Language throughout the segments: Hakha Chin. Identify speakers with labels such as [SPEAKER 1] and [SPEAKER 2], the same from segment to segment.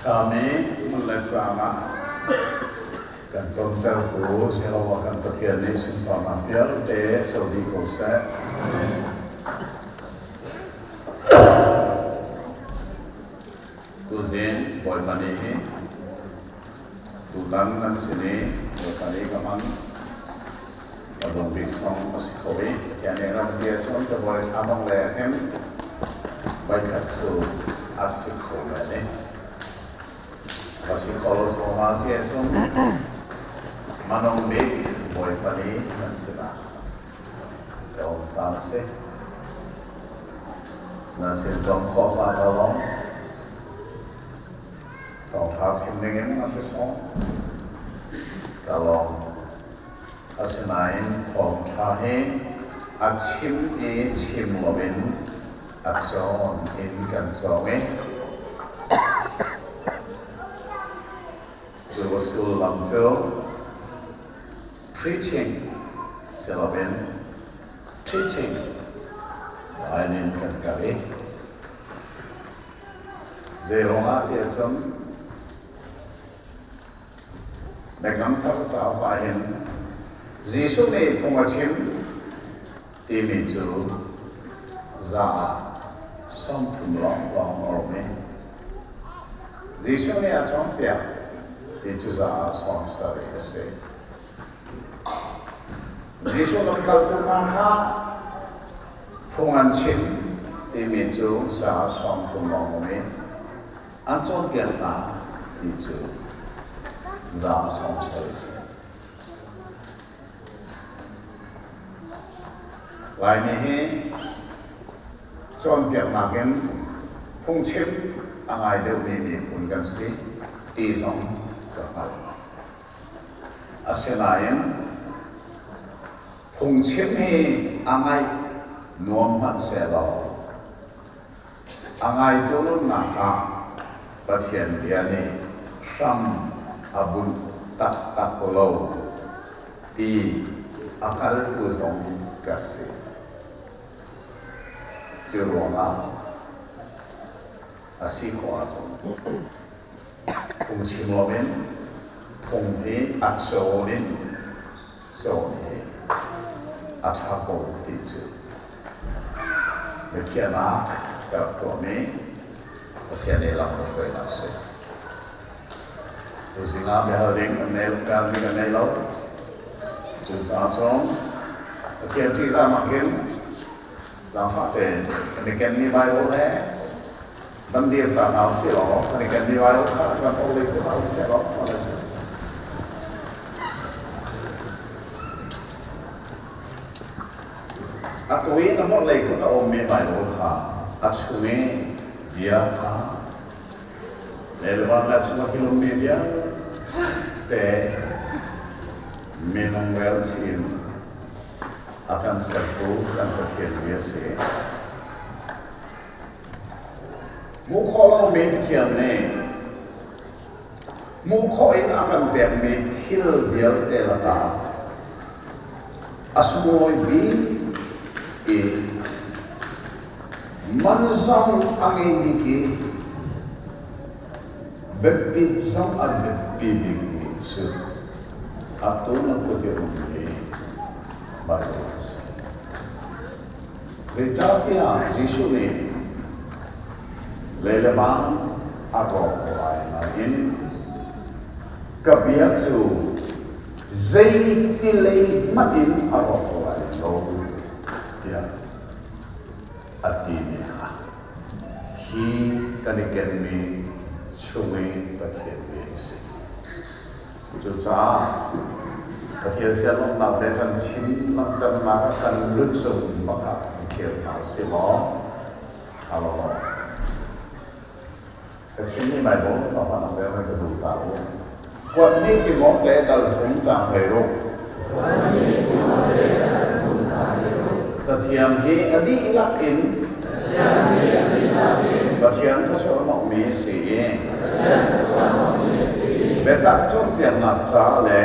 [SPEAKER 1] Ṭhami hmun le caan ah kan tontertu Jehovah kan Pathian nih sunparnak vialte co dih ko seh. Tuzing Bawipa Ni hi tutan nan sin i Bawipa Ni ka hman ka dong bik song a si kho i Pathian nih ram ti ahcun February thla dong le hin voikhat cu a si kho men i va si kho lo sawma si ahcun manung bik Bawipa Ni kan sinah ka um caan a si. Na sin ṭong khawh ca ka lawm. Thawngṭha chim dingin na ka sawm. Ka lawm. Asinain thawngṭha hi a chim i chim loin a cawn in kan cawng i cu sullam cu preaching si loin teaching line in kan kal i zeiruangah tiah cun Biakam Thar cauk ah hin Jesuh nih phung a chim timi cu za ah 30 lawnglawng a um i Jesuh nih a cawnpiak ti cu za ah 70 a si. Jesuh lamkaltu hna kha phung an chim timi cu za 30 lawng um i an cawnpiak hna ti cu za 70 a si. Laimi hi cawnpiaknak in phungchim a ngai deuhmi miphun kan si ti zong ka hngalh. Asinain phungchim hi a ngaih nuam hmanh sehlaw a ngaitu nunnak ah Pathian bia nih hram a bunh taktak lo ti a hngaltu zong ka si. Cu ruangah a si khawh ahcun phungchim loin phung hi a cawn in cawn hi a ṭha ko ti cu biakhiahnak ka rak tuahmi Pathian nih lam kan hruainak a si. Tuzing ah biahal ding kan nei kan kan nei lo. Cucaah cun Pathian ṭihzahnak in zaangfah tein kan i kenmi Bible he kan dir ta hna usih law kan i kenmi Bible kha kan orhlei ko hna usih law cu Atu i na vorhlei kut a ummi Baibal kha a chung i bia kha le van le chung a thil ummi vialte minung rel chin a kan sertu kan Pathian bia si. Hmuh khawh lomi Pathian nih hmuh khawh in a kan pekmi thil vialte lakah a sunglawi bik i man zong a ngei bik i biapit zong a biapi bikmi cu atu na kut i ummi Bible a si. Zeicahtiah Jesuh nih lei le van a rawk lai nain ka bia cu zeiti lei hmanh in a rawk lai lo tiah a timi kha hi kan i kenmi chung i Pathian bia a si. Cucaah Pathian sianawknak le kan chim langhternak ah kan lucung bak ah kan khel hna usih law ṭha lo maw? Ka chimmi Baibal ka fapa nak le ka zul ta u. Kuat nih Timote dal thum caang 16. Cathiang hi a dihlak in Pathian thawchuahhnawhmi si i biatak cawnpiaknak caah le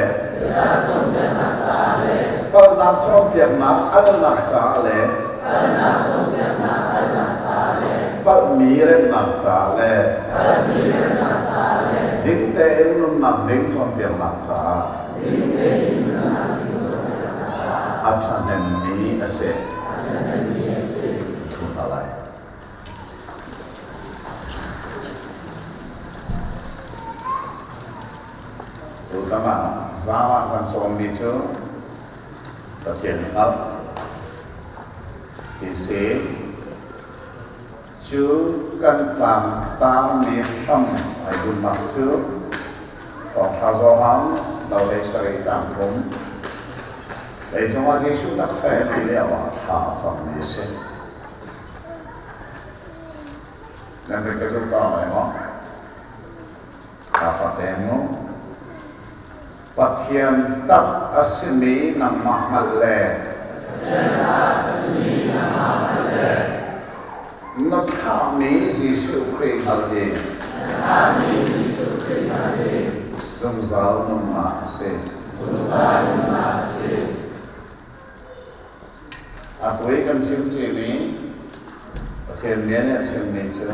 [SPEAKER 1] palhnak cawnpiaknak alnak caah le palhmi remnak caah le Ding tein nunnak ding cawnpiaknak caah a ṭhahnemmi a si. Thu hna lai. Tutan ah zaam ah kan cawnmi cu Pathian hngalh ti si. Cu kan tlangtarmi hram ai bunhnak cu Thawngṭha Johan do sarih caang thum leicung ah Jesuh taksa he ti lio ah thla a cammi a si. Nan rik ka zul ko lai maw? Kafa tein mu. Pathian tak a simi nangmah hngalh le na thlahmi Jesuh Khrih hngalh hi zungzal nunnak a si. Atu i kan chimṭimi Pathian bia nih a chimmi cu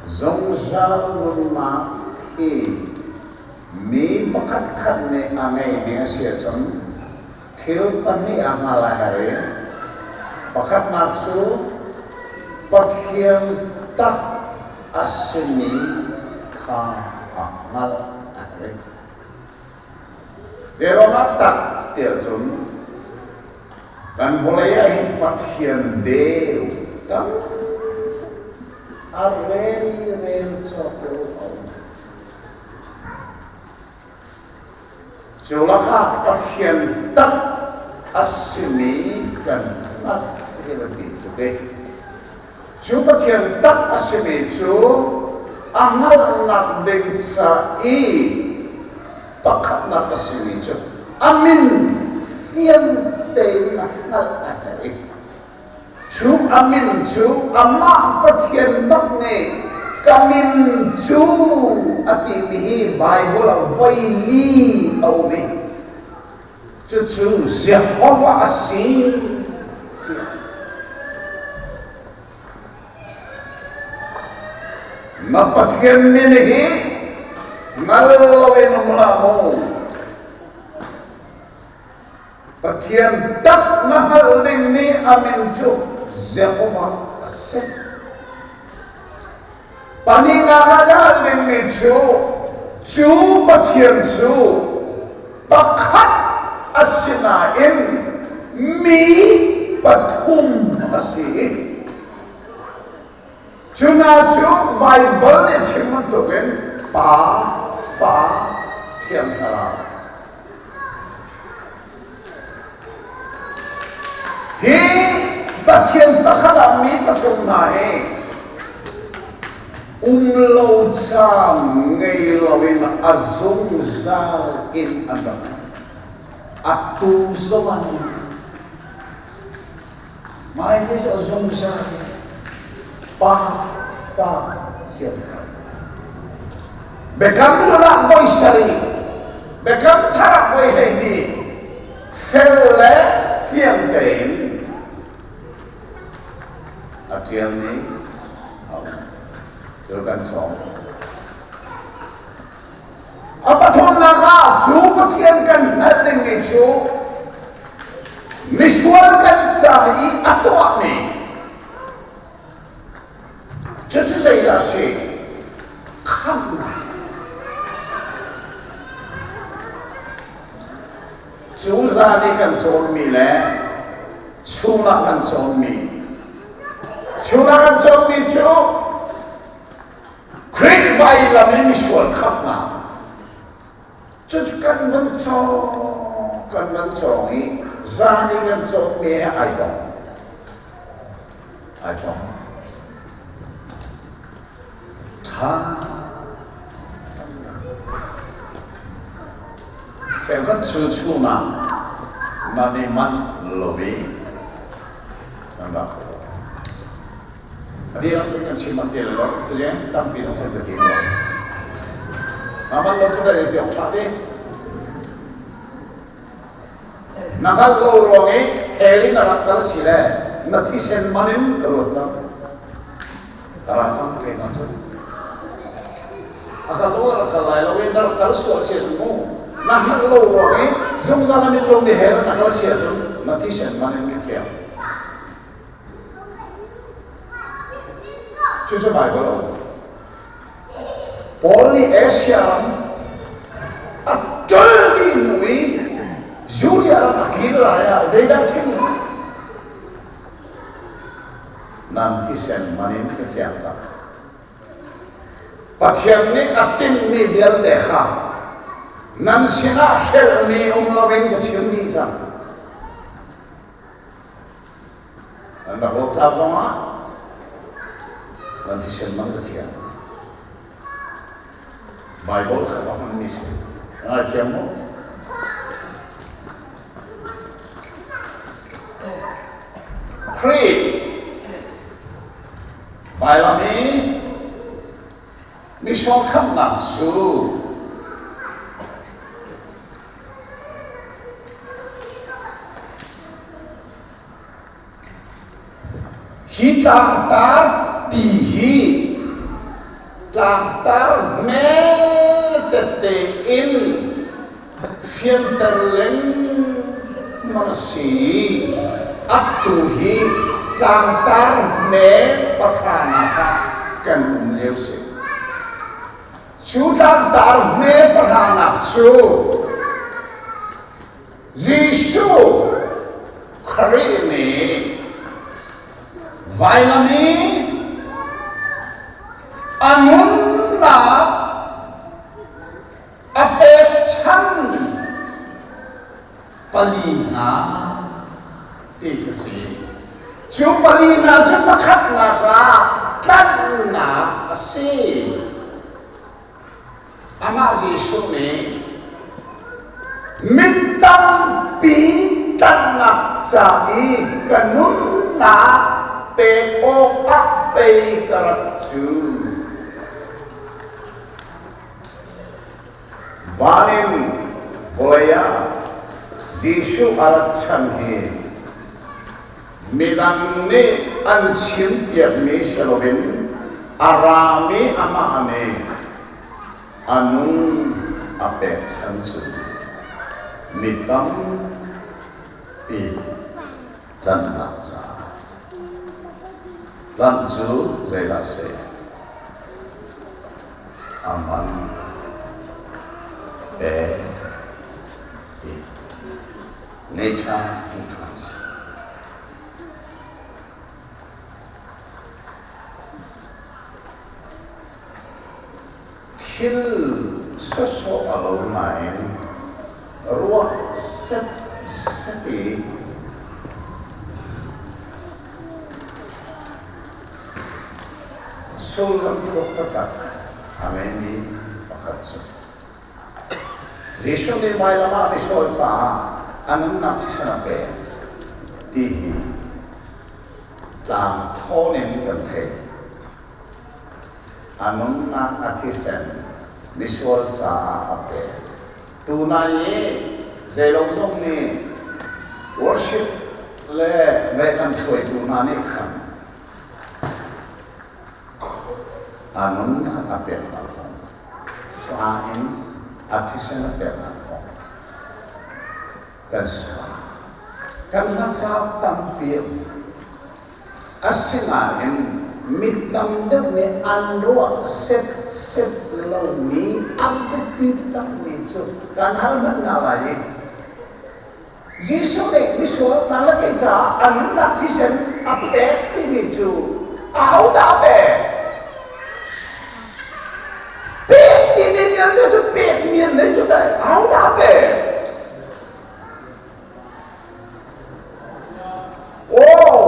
[SPEAKER 1] zungzal nunnak hi mi pakhatkhat nih a ngei ding a si ahcun thil pahnih a hngal a herh i pakhatnak cu Pathian tak a simi kha a hngalh a herh i Zeiruangah tak tiah cun kan vawlei ah hin Pathian deu tam a rel i rel cawk lo a um. Cu lakah Pathian tak a simi kan hngalh hi biapi tuk i cu Pathian tak a simi cu a hngalhnak ding ca i pakhatnak a simi cu a min fiang tein na hngalh a herh i cu a min cu amah Pathian bak nih ka min cu a timi hi Baibal ah voi li a um i cucu Jehovah a si tiah na Pathian min hi hngal loin um hlah mu. Pathian tak na hngalh ding nih a min cu Jehovah a si. Pahnihnak ah na hngalh dingmi cu cu Pathian cu pakhat a si nain mi pathum a si. Cu hna cu Baibal nih a chim bantukin Pa, Fa, Thiang Thlarau. Hi Pathian pakhat ah mi pathum hna hi um lo caan ngei loin a zungzal in an rak atu zong an um. Hmailei cu a zungzal in Pa, Fa, Thiang Thlarau. Biakam hlun ah voi sarih, Biakam thar ah voi 12, fel le fiang tein a ṭialmi a um. Cu kan cawng. A pathumnak ah cu Pathian kan hngalh dingmi cu misual kan ca i a tuahmi cucu zeidah a si? Khamhnak. Cu zan i kan cawnmi le chungah kan cawnmi chungah kan cawnmi cu Khrih vailam i misual khamhnak cucu kan van cawng kan van cawng i zan i kan cawnmi he ai tong ai tong ṭha cheukhat cu chungah nan i manh lo i nan rak A dihlak cun kan chim an ti lo. Tuzing tampi an sin ti lo. Aman lo cu dai piak ṭha te. Na hngalh lo ruang i hell in na rak kal si le na thisen man in ka luat cang. Ka ra cang keimah cu. A kal zong a rak kal lai lo i na rak kal sual si ahcun mu na hngalh lo ruang i zungzal a mit lomi he na kal si ahcun na thisen man in ka thiang. Cucu Baibal a um. Paul nih Asia ram a ṭol dih hnu i Judea ram a kir lai ah zeidah chim? Nan thisen man in ka thiang cang. Pathian nih a timhmi vialte kha nan sinah hrelhmi um loin ka chim dih cang. Nan rak lawtlak zongah nan thisen man ka thiang. Baibal kha a hmanmi si. Na ngaithiam maw? Khrih Vailam i misual khamhnak cu Hi tlangtar pi hi tlangtar hme tete in fianter lengmang a si i atu hi tlangtar hme pahranak ah kan um lio si. Cu tlangtar hme pahranak cu Jesuh Khrih nih vailam i a nunnak a pekchan pali hna ti khi si. Cu pali hna cu pakhatnak ah tlanhnak a si. Amah Jesuh nih mi tampi tlanhnak ca i ka nunnak pek awkah pei ka rat cu. Van in vawlei ah Jesuh a rat chan hi midang nih an chimpiakmi si loin a rami amah nih a nung a pekchan cu mi tampi tlanhnak caah tlanh cu zeidah a si? A man pek ti ngei ṭha hmu ṭha si. Thil sawsawh a lo nain ruah setset i sullam thuk taktak a ngeimi pakhat cu Jesuh nih vailam ah misual caah a nunnak thisen a pek ti hi tlang thawn in kan theih. A nunnak a thisen misual caah a pek. Tunai i zeilo zong nih worship le ngaih kan hruaitu hna nih khan a nunnak a peknak kong, hla in a thisen a peknak kong kan sa. Kan hla tampi a um. Asinain mi tam deuh nih an ruah setset lomi a biapi takmi cu kan hal hmanh hna lai i Jesuh nih misual hna le kei caah a nunnak thisen a pek timi cu ahodah a pek? Pek timi vialte cu pek men le cu teh ahodah a pek? Aw!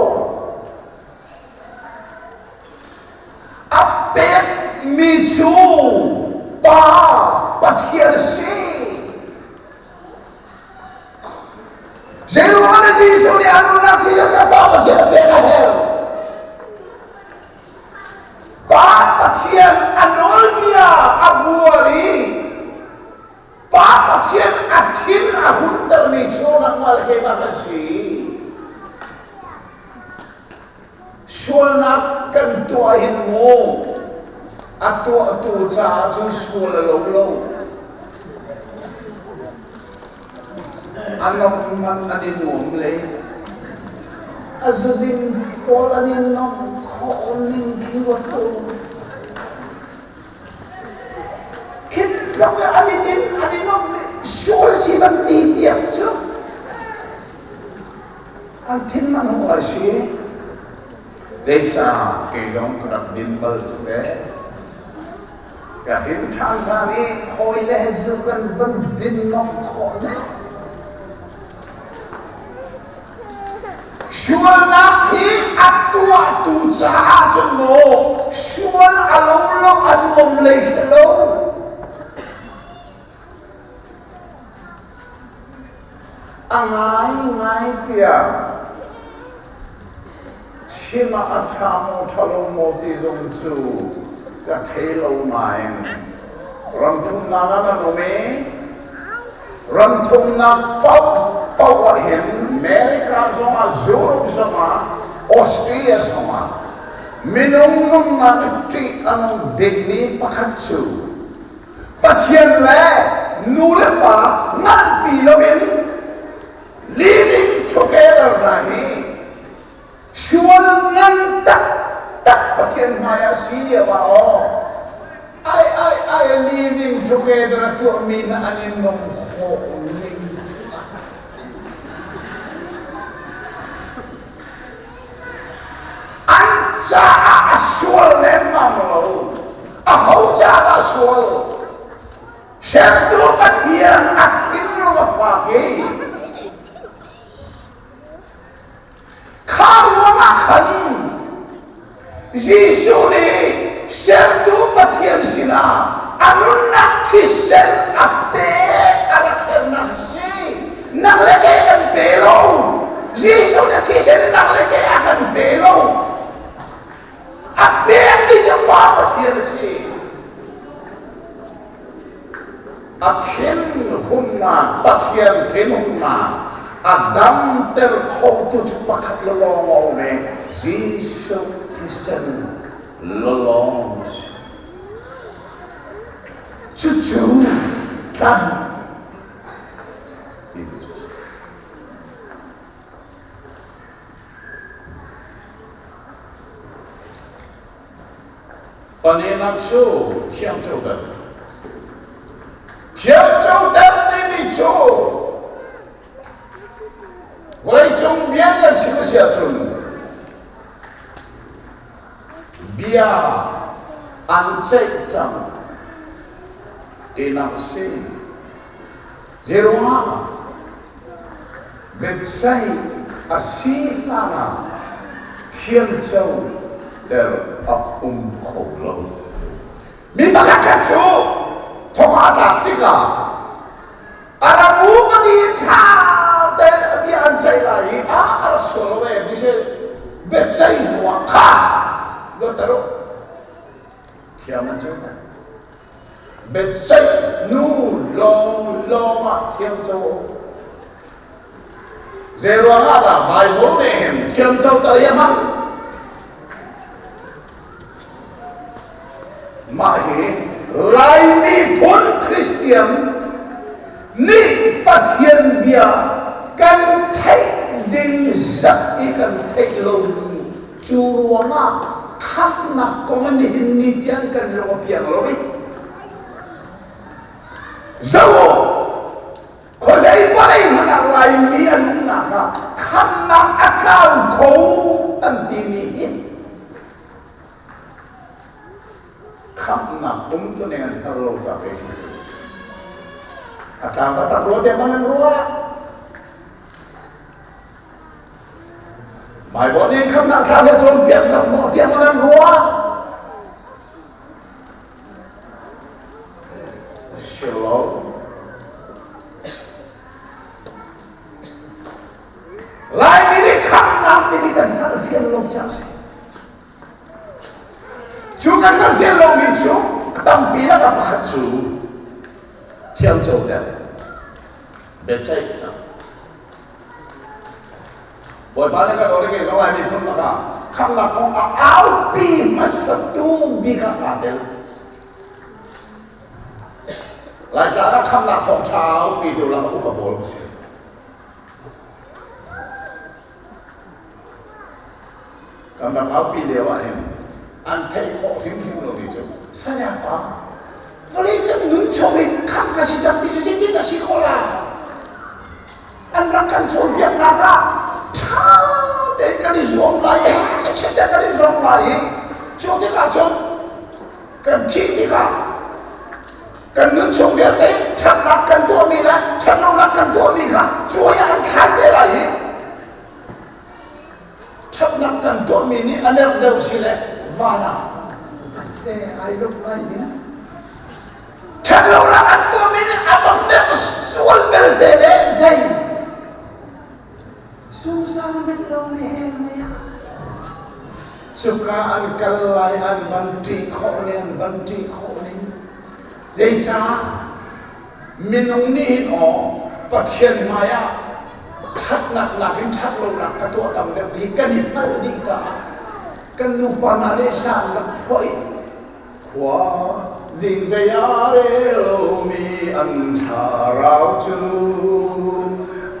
[SPEAKER 1] A pekmi cu Pa Pathian a si. Zeiruangah dah Jesuh nih a nunnak thisen kha Pa Pathian a pek a herh? Pa Pathian a nawlbia a buar i Pa Pathian a thin a huntermi cu nangmah le keimah kan si. Sualnak kan tuah hin mu. A tuahtu caah cun sual a lo lo. A nomh hmanh an i nuam le a zudin pawl an i nomh khawh ning khi ruat ko. Khi tluk i an i din an i nomh nih sual si van ti piak cu an thin man hung ai si. Zeicah kei zong ka rak din bal cu teh? Ka hrin ṭhan hlan i hawile he zu kan van din nomh khawh ne. Sualnak hi a tuahtu caah cun maw sual a lo lo a nuam lei khi lo. A ngaingai tiah chim ah a ṭha maw ṭha lo maw ti zong cu ka thei lo nain ramthumnak ah nan um i ramthumnak paohpaoh ah hin America zongah Europe zongah Australia zongah minung nunnak i ṭih a nung bikmi pakhat cu Pathian le nu le pa nganpi loin living together hna hi sual ngan taktak Pathian hmai ah si lio ah aw ai ai ai living together a tuahmi na an in nung khawh ning An caah a sual lengmang lo. Aho caah dah a sual? Sertu Pathian a thinlung a fak i kha ruangah khan Jesuh nih sertu Pathian sinah a nunnak thisen a pek a rak hernak a si. Nang le kei kan pe lo. Jesuh nih thisen nang le kei a kan pe lo. A pek ti cu Pa Pathian a si. A thinhunnak Pathian thinhunnak a damter khotu cu pakhat lawng a um i Jesuh thisen lawng a si. Cucu tlanh timi cu a si. Palinak cu thiamcoter. Thiamcoter timi cu vawleicung bia kan chim a si ahcun bia an ceih cang tinak a si. Zeiruangah Biaceih a si hlan ah thiamco ter a um kho lo. Mi pakhatkhat cu thong aa tlak tikah a ram upadi ṭha tein a bia an ceih lai i a a rak sual lo ee ti si biaceih hnuah kha luatter u thiam an co Biaceih nu lawnglawng ah thiamco a um. Zeiruang ah dah Bible nih hin thiamcoter hi a hman? Mah hi Laimi phun Christian nih Pathian bia kan theih ding zat i kan theih lomi Cu ruangah khamhnak kong in nihin ni tiang kan lung a piang lo i zoh u khuazei vawlei hmanh ah Laimi an umnak ah khamhnak a tlau kho an timi hi khamhnak um tu ning an hngal lo ca pei si cu a tlau taktak rua tiang man an ruah. Baibal nih khamhnak thla he cawnpiaknak maw tiah maw nan ruah? Si lo. Laimi nih khamhnak timi kan hngalhfian lo caah si. Cu kan hngalhfian lomi cu tampi lakah pakhat cu thiamcoter, biaceih cang. Bawipa nih ka dawt i kei zong Lai miphun lakah khamhnak kong a aupi hmasatu bik ah kaa tel. Laitlang ah khamnak thawngṭha aupi deuh lang upa pawl ka si. Kan rak aupi lio ah hin an theih khawh hrimhrim lomi cu saya pa vawlei kan nun chung i khamh ka si cang ti cu zeitin a si khawh lai? An rak kan cawnpiaknak ah ṭha tein kan i zuam lai i a chiat kan i zuam lai i cu tikah cun kan thih tikah kan nun chung vialte ṭhatnak kan tuahmi le ṭhatlonak kan tuahmi kha cuai ah an thlai te lai i ṭhatnak kan tuahmi nih a lerh deuh si le van ah se ai luk lai ning ṭhatlonak an tuahmi nih a van lerh sual belte le zei Zungzal mit lo le el mei ah cuka an kal lai an van ṭih khawh le an van ṭih khawh ning zeicah minung nih hin aw Pathian hmai ah ṭhatnak nakin ṭhat lonak ka tuah tam deuh ti kan i hngalh dih caah kan nupa hna nih hla an rak phuah i Khua zingzei a rel lomi an thlarau cu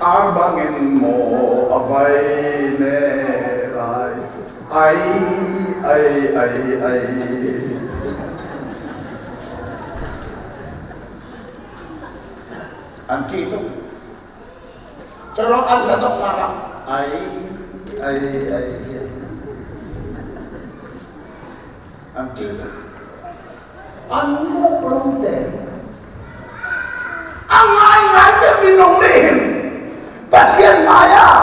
[SPEAKER 1] ar bangin maw a vai ne lai. Ai, ai, ai, ai. An ṭih tuk. Carong an hla donghnak ah ai, ai, ai, ai. An ṭih tuk. An mawh lo te. A ngaingai te minung nih hin Pathian hmai ah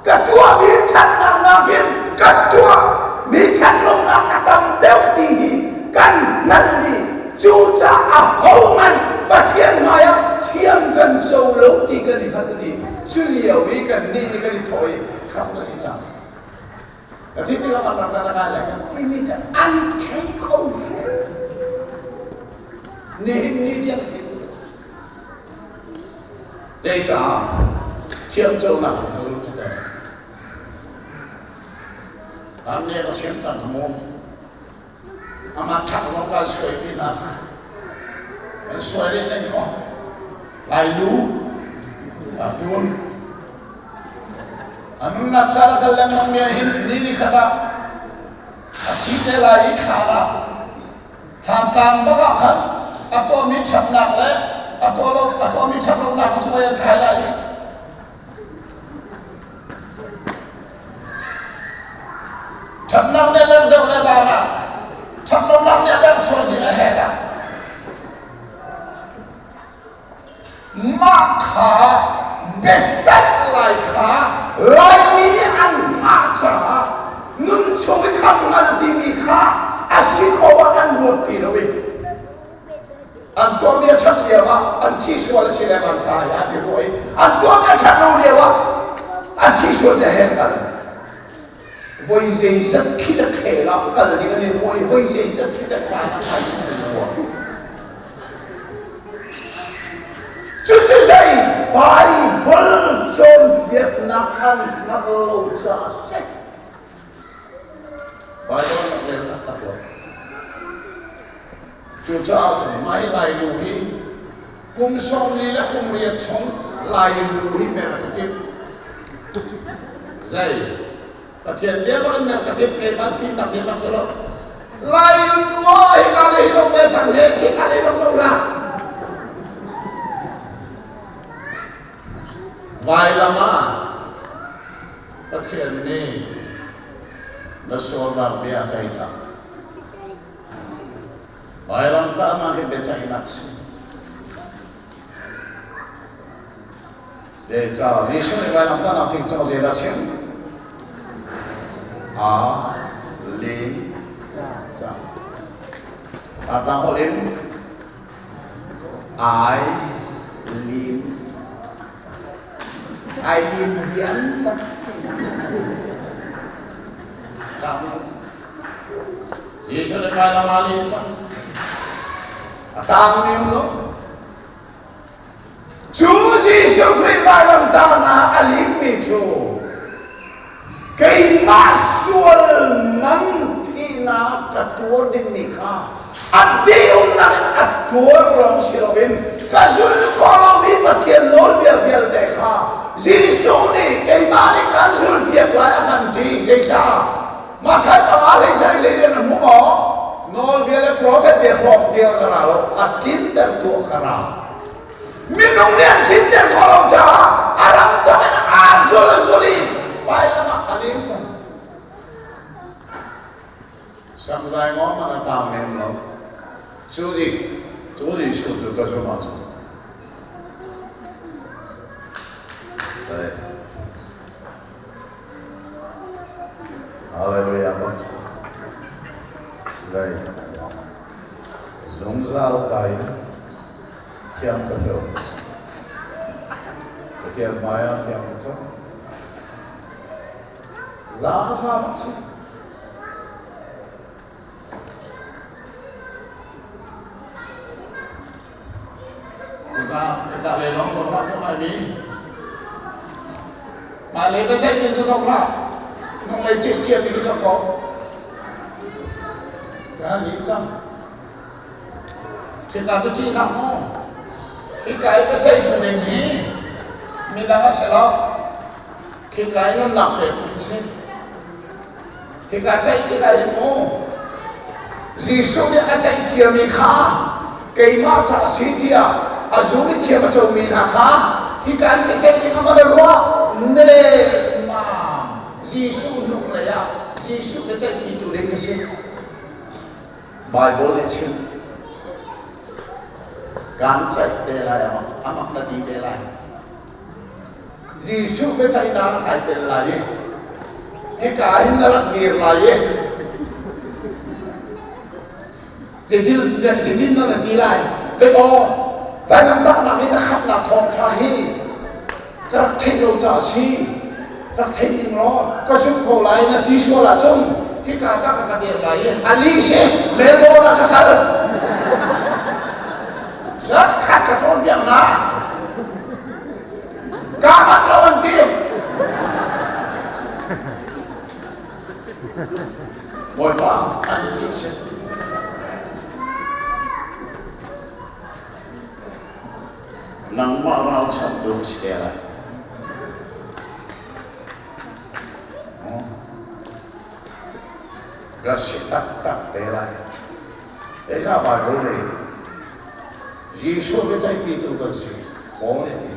[SPEAKER 1] ka tuahmi ṭhatnak nakin ka tuahmi ṭhatlonak a tam deuh ti hi kan hngalh dih. Cucaah ahohmanh Pathian hmai ah thiam kan co lo ti kan i hngalh dih. Cu lio i kannih nih kan i thawh i khamh na si cang. Ka thi tikah kan rak la lai kan timi cu an thei kho nihin ni tiang hin zeicah thiamconak na lu cu te kan ne ka siam cang ka mu amah thak zong kan suai pi hna kha kan suai rih ning ko lai lu a tun A nunnak caan a kal lengmang mi ah hin ni ni khat ah a thi te lai i thlan ah thlantlang bak ah khan a tuahmi ṭhatnak le a tuah lo a tuahmi ṭhat lonak cu mei an thlai lai i ṭhatnak nih a lerh deuh le van ah ṭhat lonak nih a lerh sual si a hel ah Mah kha biaceih lai kha Laimi nih an hngah caah nunchung i khamh hngal timi kha a si ko ah an ruat ti lo i an tuahmi a ṭhat lio ah an thi sual a si le van kai an i ruah i an tuahmi a ṭhat lo lio ah an thi sual te he kal voi zeizat khi le khel ah kal ding an i ruah i voi zeizat khi le kai ah kal ding an i ruah. Cucu zei Baibal cawnpiaknak an hngalh lo caah a si. Baibal rak rel taktak lo. Cucaah cun mai Lai nu hi kum sawmli le kum riat chung Lai lu hi mer ka timh. Zei? Pathian bia bak in mer ka timh keimah fimnak hi rak si lo. Lai nu hika lei zong ve cang he khika lei zong zong hlah. Vailam ah Pathian nih na sualnak bia a ceih cang. Vailam tah hi biaceihnak si. Zeicah Jesuh nih vailam tahnak thing cung zeidah a chim? A lim cang. Tang holh in ai lim ai lim diam cang. Jesuh nih vailam aa lim cang. A tang lim lo. Cu Jesuh Khrih vailamtahnak a limmi cu keimah sual man thihnak. Thihnak ka tuar dingmi kha a dihumnak in a tuar lawng si loin ka zulh khawh lomi Pathian nawlbia vialte kha Jesuh nih keimah nih kaan zulhpiak lai a kan ti. Zeicah? Matthai panga hlei sarih lei na hmu maw? Nawlbia le profet bia hrawk tiang ka ra lo, a tlintertu ka ra. Minung nih an tlinter khawh lo caah a ram tak in aa zul a zul i vailam ah a leng cang. Samzai maw man a tang lem lo. Cu zi, cu Jesuh cu ka zumh ahcun. Hallelujah bak si. Dai. Zungzal ca in thiam ka co. Pathian hmai ah thiam ka co. Za za bak si. Cucaah hika lei lawng zong hlah hmuh laimi. Mah le biaceih ning cu zong hlah. Nung lei ceih cia mi khi zong ko. Ka lim cang. Khika cu ṭih hlah mu. Khika i biaceihtu ding hi midang a si lo. Khika i nunnak petu hi si. Hika ceih tikah hin mu Jesuh nih a ceih ciami kha keimah ca a si tiah a zum i thiam a comi hna kha hika in biaceih ding ah maw na ruah? Nemmam Jesuh hnulei ah Jesuh biaceihpitu ding ka si. Baibal nih chim kaan ceih te lai amak amak na ti te lai. Jesuh biaceihnak ai tel lai i hika hin na rak dir lai i zeitin zeitin na na ti lai te aw vailamtahnak hi na khamhnak thawngṭha hi ka rak theih lo ca si rak theih ning law ka zumh ko lai na ti sual ahcun hika bak ah ka dir lai i a lih si Melbourne ah ka kal zat khat ka cawnpiak hna Kaa manh lo an ti. Bawipa an ti si. Nangmah ralchanhtu si te lai. Ka si taktak te lai. Hika Bible nih Jesuh biaceihpitu kan si. Paul nih ti.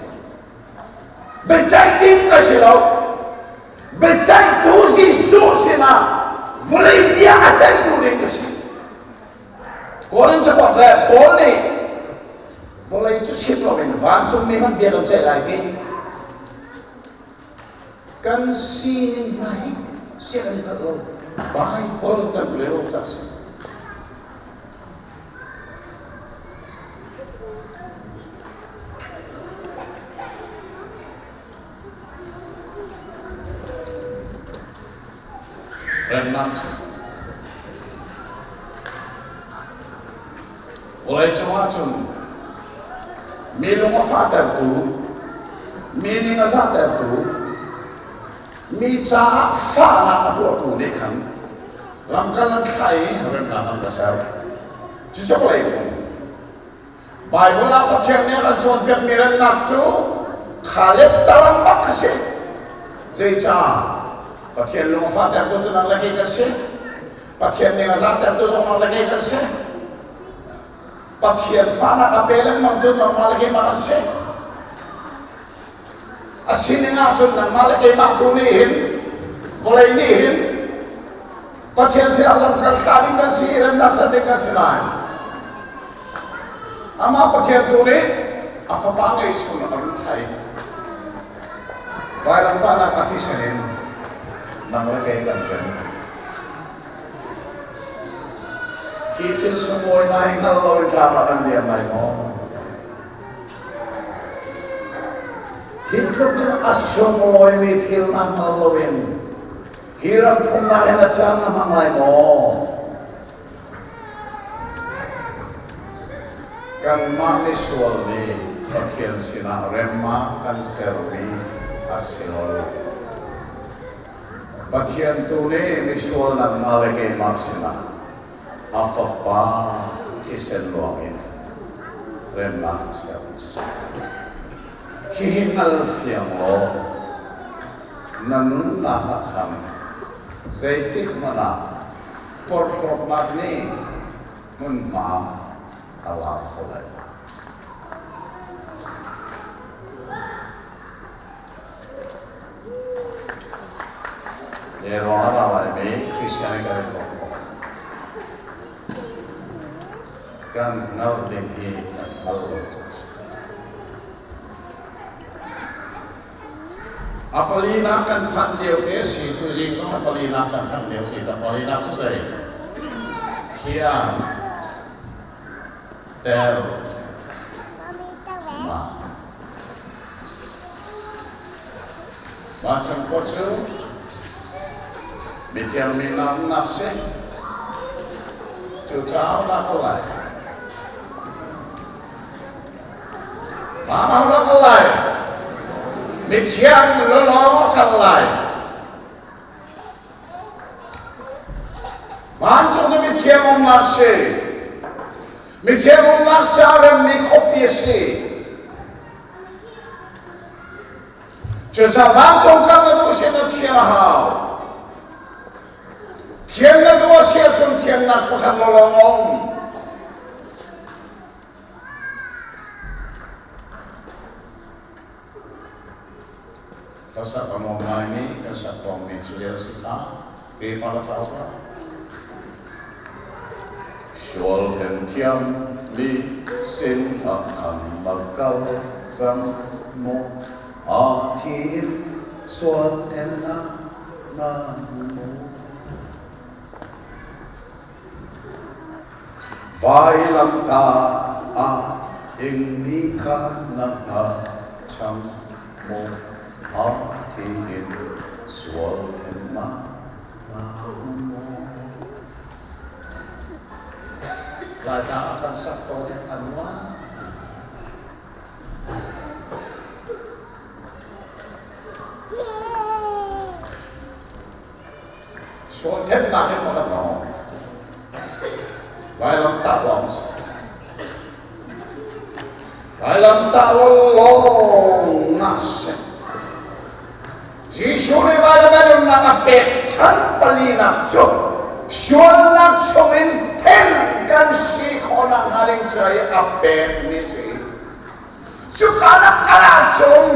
[SPEAKER 1] Biaceih ding ka si lo. Biaceihtu Jesuh sinah vawlei bia a ceihtu ding ka si. Korin cakuat le Paul nih vawlei cu chim loin vancungmi hmanh bia kan ceih lai ti. Kan sining hna hi sian an i hngalh lo. Baibal kan rel awk ca a si. Remnak a si. Vawleicung ahcun mi lung a fahtertu, mi ning a zahtertu, mi caah fahnak a tuahtu nih khan lamkal an thlah i remnak an ka ser. Cucu vawlei phung. Baibal ah Pathian nih a kan cawnpiakmi remnak cu kha leptaram bak a si. Zeicah? Pathian lung a fahtertu cu nang le kei kan si. Pathian ning a zahtertu zong nang le kei kan si. Pathian fahnak a pe lengmang cu nangmah le keimah kan si. A sining ahcun nangmah le keimah tu nih hin vawlei nih hin Pathian sinah lamkal thlah ding kan si i remnak ser ding kan si lai. Amah Pathian tu nih a fapa ngeihchun a run thlah i vailamtahnak a thisen in nang le kei kan rem. Hi thil sunglawi hna hi hngal loin tlang ah kan liam lai maw? Hi tluk in a sunglawimi thil na hngal loin hi ram thumnak hin a caan na hmang lai maw? Kanmah misual nih Pathian sinah remnak kan sermi a si lo. Pathian tu nih misual nangmah le keimah sinah a Fapa thisen ruangin remnak a ser a si. Hihi hngal fiang law na nunnak ah khan zeitik hmanh ah porhlawtnak nih hmunhma a la kho lai lo. Ruang a ra laimi Christian kan i bawmh ko. Kan hngalh ding hi kan hngal lo cu a si. A palinak kan phanh lio te si tuzing zong a palinak kan phanh lio si. A palinak cu zei? Thiang ter ma. Vancung khua cu mithiang mi hna umnak si. Cucaah na kal lai. Mah na kal lai. Mithiang lawlaw kal lai. Vancung cu mithiang umnak si. Mithiang umnak ca remmi khuapi a si. Cucaah vancung kal na duh sin na thian a hau. Thian na duh a si ahcun thiannak pakhat lawlawng a um. Ka sak a nuam ngaimi kan sak tawnmi cu zei a si kha Khrihfa ka cauk ah Sual thiam mi sin ah an rak kal cang maw a thi in sual thennak na hmu Vailamtah ah ingmi kha na hngalchang maw? A thi in sual thennak na hmu maw? Laitlang ah kan sak tawn i an uar. Sual thennak hi pakhat lawng vailamtah lawng a si. Vailamtah lawng a si. Jesuh nih vailam a nunnak a pekchanh palinak cu sualnak chungin then kan si khawhnak hnga ding ca i a pekmi si. Cuka na kal ahcun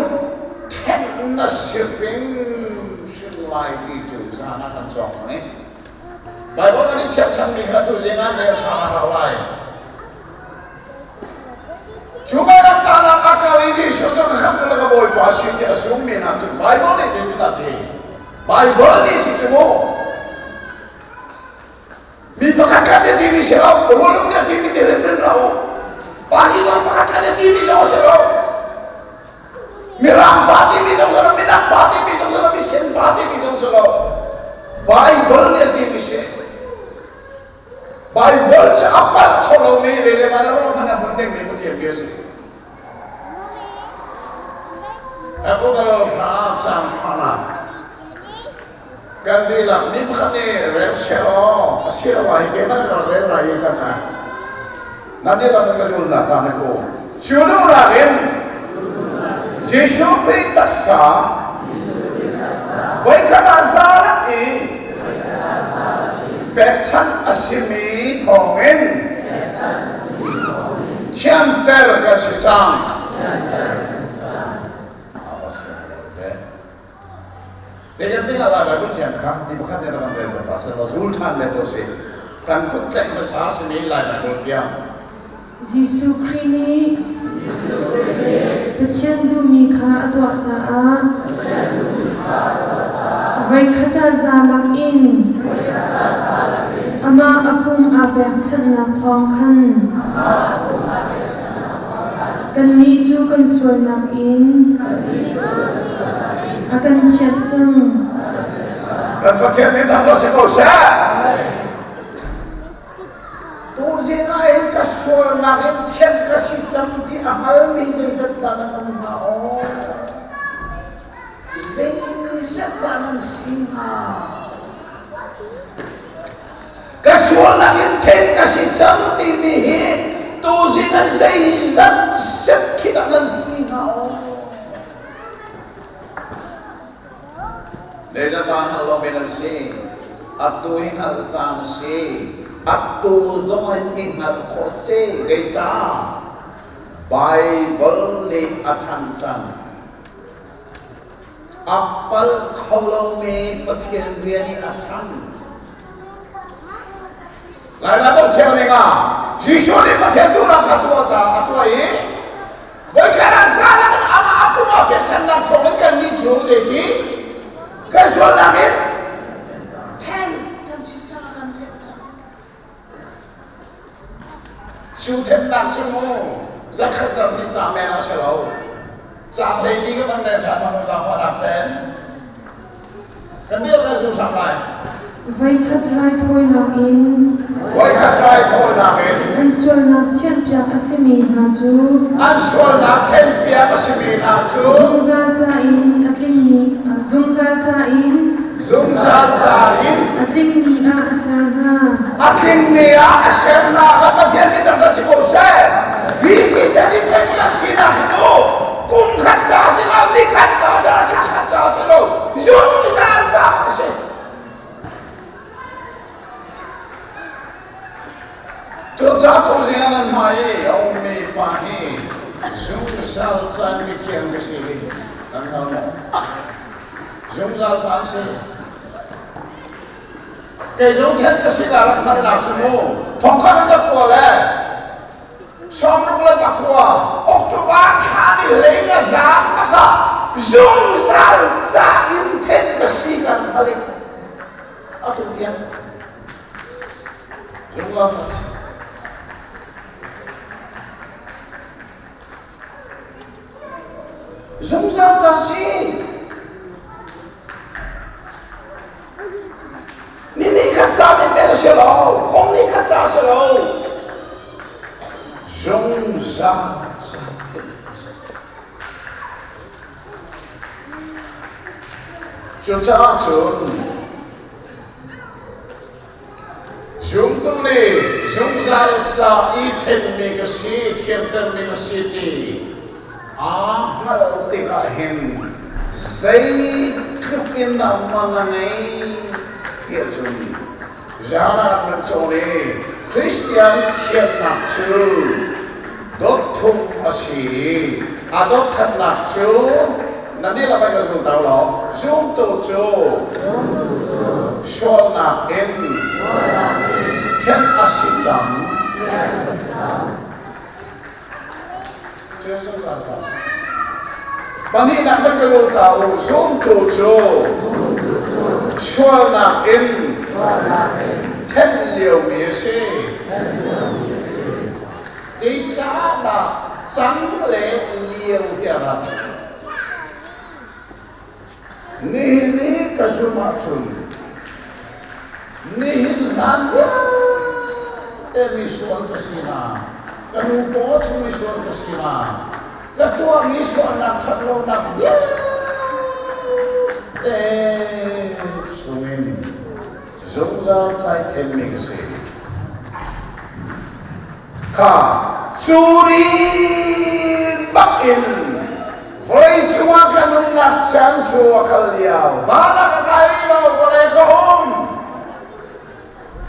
[SPEAKER 1] thenh na si hrimhrim lai ti cu zan ah kan cawk cang i Baibal kan i cherhchanmi kha tuzing ah rel ṭhan a hau lai. Cu vailamtahnak a kal i Jesuh cu ka khamh ka Bawipa si ti a zummi hna cu Baibal nih zeitindah a ti? Baibal nih si cu mu. Mi pakhat khat nih timi si lo, rulung nih ti ti ti rinrin lo. Pastor pakhat khat nih timi zong si lo. Mirang pa timi zong si lo, minak pa timi zong si lo, misen pa timi zong si lo. Bible nih timi si. Bible cu a palh kho lomi le le van ro hmanh a hmun dingmi Pathian bia si. Apple hra cang hra Kan dihlak mi pakhat nih rel seh law a si lo ah hi keimah ka rak rel lai i kan ah nan dihlak in ka zulnak ka ne ko. Cu duhnak in Jesuh Khrih taksa voikhat ah zalak i pekchanh a simi thawngin thianter kan si cang. Zeitin ah Lai Baibal Thiang kha mi pakhat nih rak rel ta seh law zul ṭhan ve to sih. Kan kut tlaih hmasa simi Lai Baibal Thiang.
[SPEAKER 2] Jesuh Khrih nih Pathian duhmi kha a tuah caah voikhat ah za lakin amah a pum aa pekchanhnak thawng khan Kannih cu kan sualnak in a kan thianh cang.
[SPEAKER 1] Kan Pathian min thang si ko seh. Tuzing ah hin ka sualnak in thianh ka si cang ti a hngalmi zeizat dah nan um hnga aw? Zeizat. Zeizat dah nan si hnga? Ka sualnak in then ka si cang timi hi tuzing ah zeizat set khi dah nan si hnga aw? Zeizat dah hngalh lomi nan si? Atu hi hngalh caan a si. Atu zong in i hngalh khawh si. Zeicah? Baibal nih a thanh cang. A palh kho lomi Pathian rian i a than. Lai Baibal Thiang ning ah Jesuh nih Pathian duhnak kha tuah caah a tuah i voikhat ah zalak in amah a pum ah pekchanhnak thawng in kannih cu zeiti kan sualnak in then kan si caah kan thenh cang. Cu thennak cu mu zakhat zarhhnih ca men a si lo. Caang 12 ka van rel ṭhan hmanh u zaangfahnak tein. Kan dir kan cu ṭhan lai.
[SPEAKER 2] Voikhat raithawinak in
[SPEAKER 1] Voikhat raithawinak in
[SPEAKER 2] an sualnak thianhpiak a simi hna cu
[SPEAKER 1] an sualnak thenhpiak a simi hna cu
[SPEAKER 2] zungzal ca in a tlingmi zungzal ca in
[SPEAKER 1] zungzal ca in
[SPEAKER 2] a tlingmi ah a ser hna.
[SPEAKER 1] A tlingmi ah a ser hna kha Pathian nih tak si ko seh. Hi thisen in then kan sinak hi cu kum khat ca si lo, ni khat ca si lo, thla khat ca si lo, zungzal ca a si. Cucaah tuzing ah nan hmai i a ummi pa hi zungzal caan mithiang ka si hi nan hngal maw? Zungzal caan si. Kei zong then ka si ka rak hngalhnak cu mu thongkhat a zat pawl le 69 October thla ni hlei na zan baka zungzal ca in then ka si kan hngal i atu tiang zungzal ca si. Zungzal ca si. Ni ni khat ca men men a si lo. Kum ni khat ca a si lo. Zungzal ca Cucaah cun Zumtu nih zungzal ca i ṭhenmi ka si, thiantermi ka si ti aa hngalh tikah hin zeitluk in dah man a ngei ti ahcun zan ah kan cawn i Kristian thiannak cu dot thum a si i a dot khatnak cu Na dihlak in ka zulter law zumtu cu sualnak in thianh a si cang. Pahnihnak kan ka lung ta u zumtu cu sualnak in thenh liomi a si. Zeicahdah cang le lio hi a rat? Nihin i ka zumh ahcun nihin hlan vialte misual ka si hna, ka nu paw chung misual ka si hna, ka tuahmi sualnak ṭhatlonak vialte chungin zungzal cai thenmi ka si. Kha curi bak in vawlei cungah ka nunnak caan cu a kal lio. Van ah ka kai rih lo, vawlei ka um.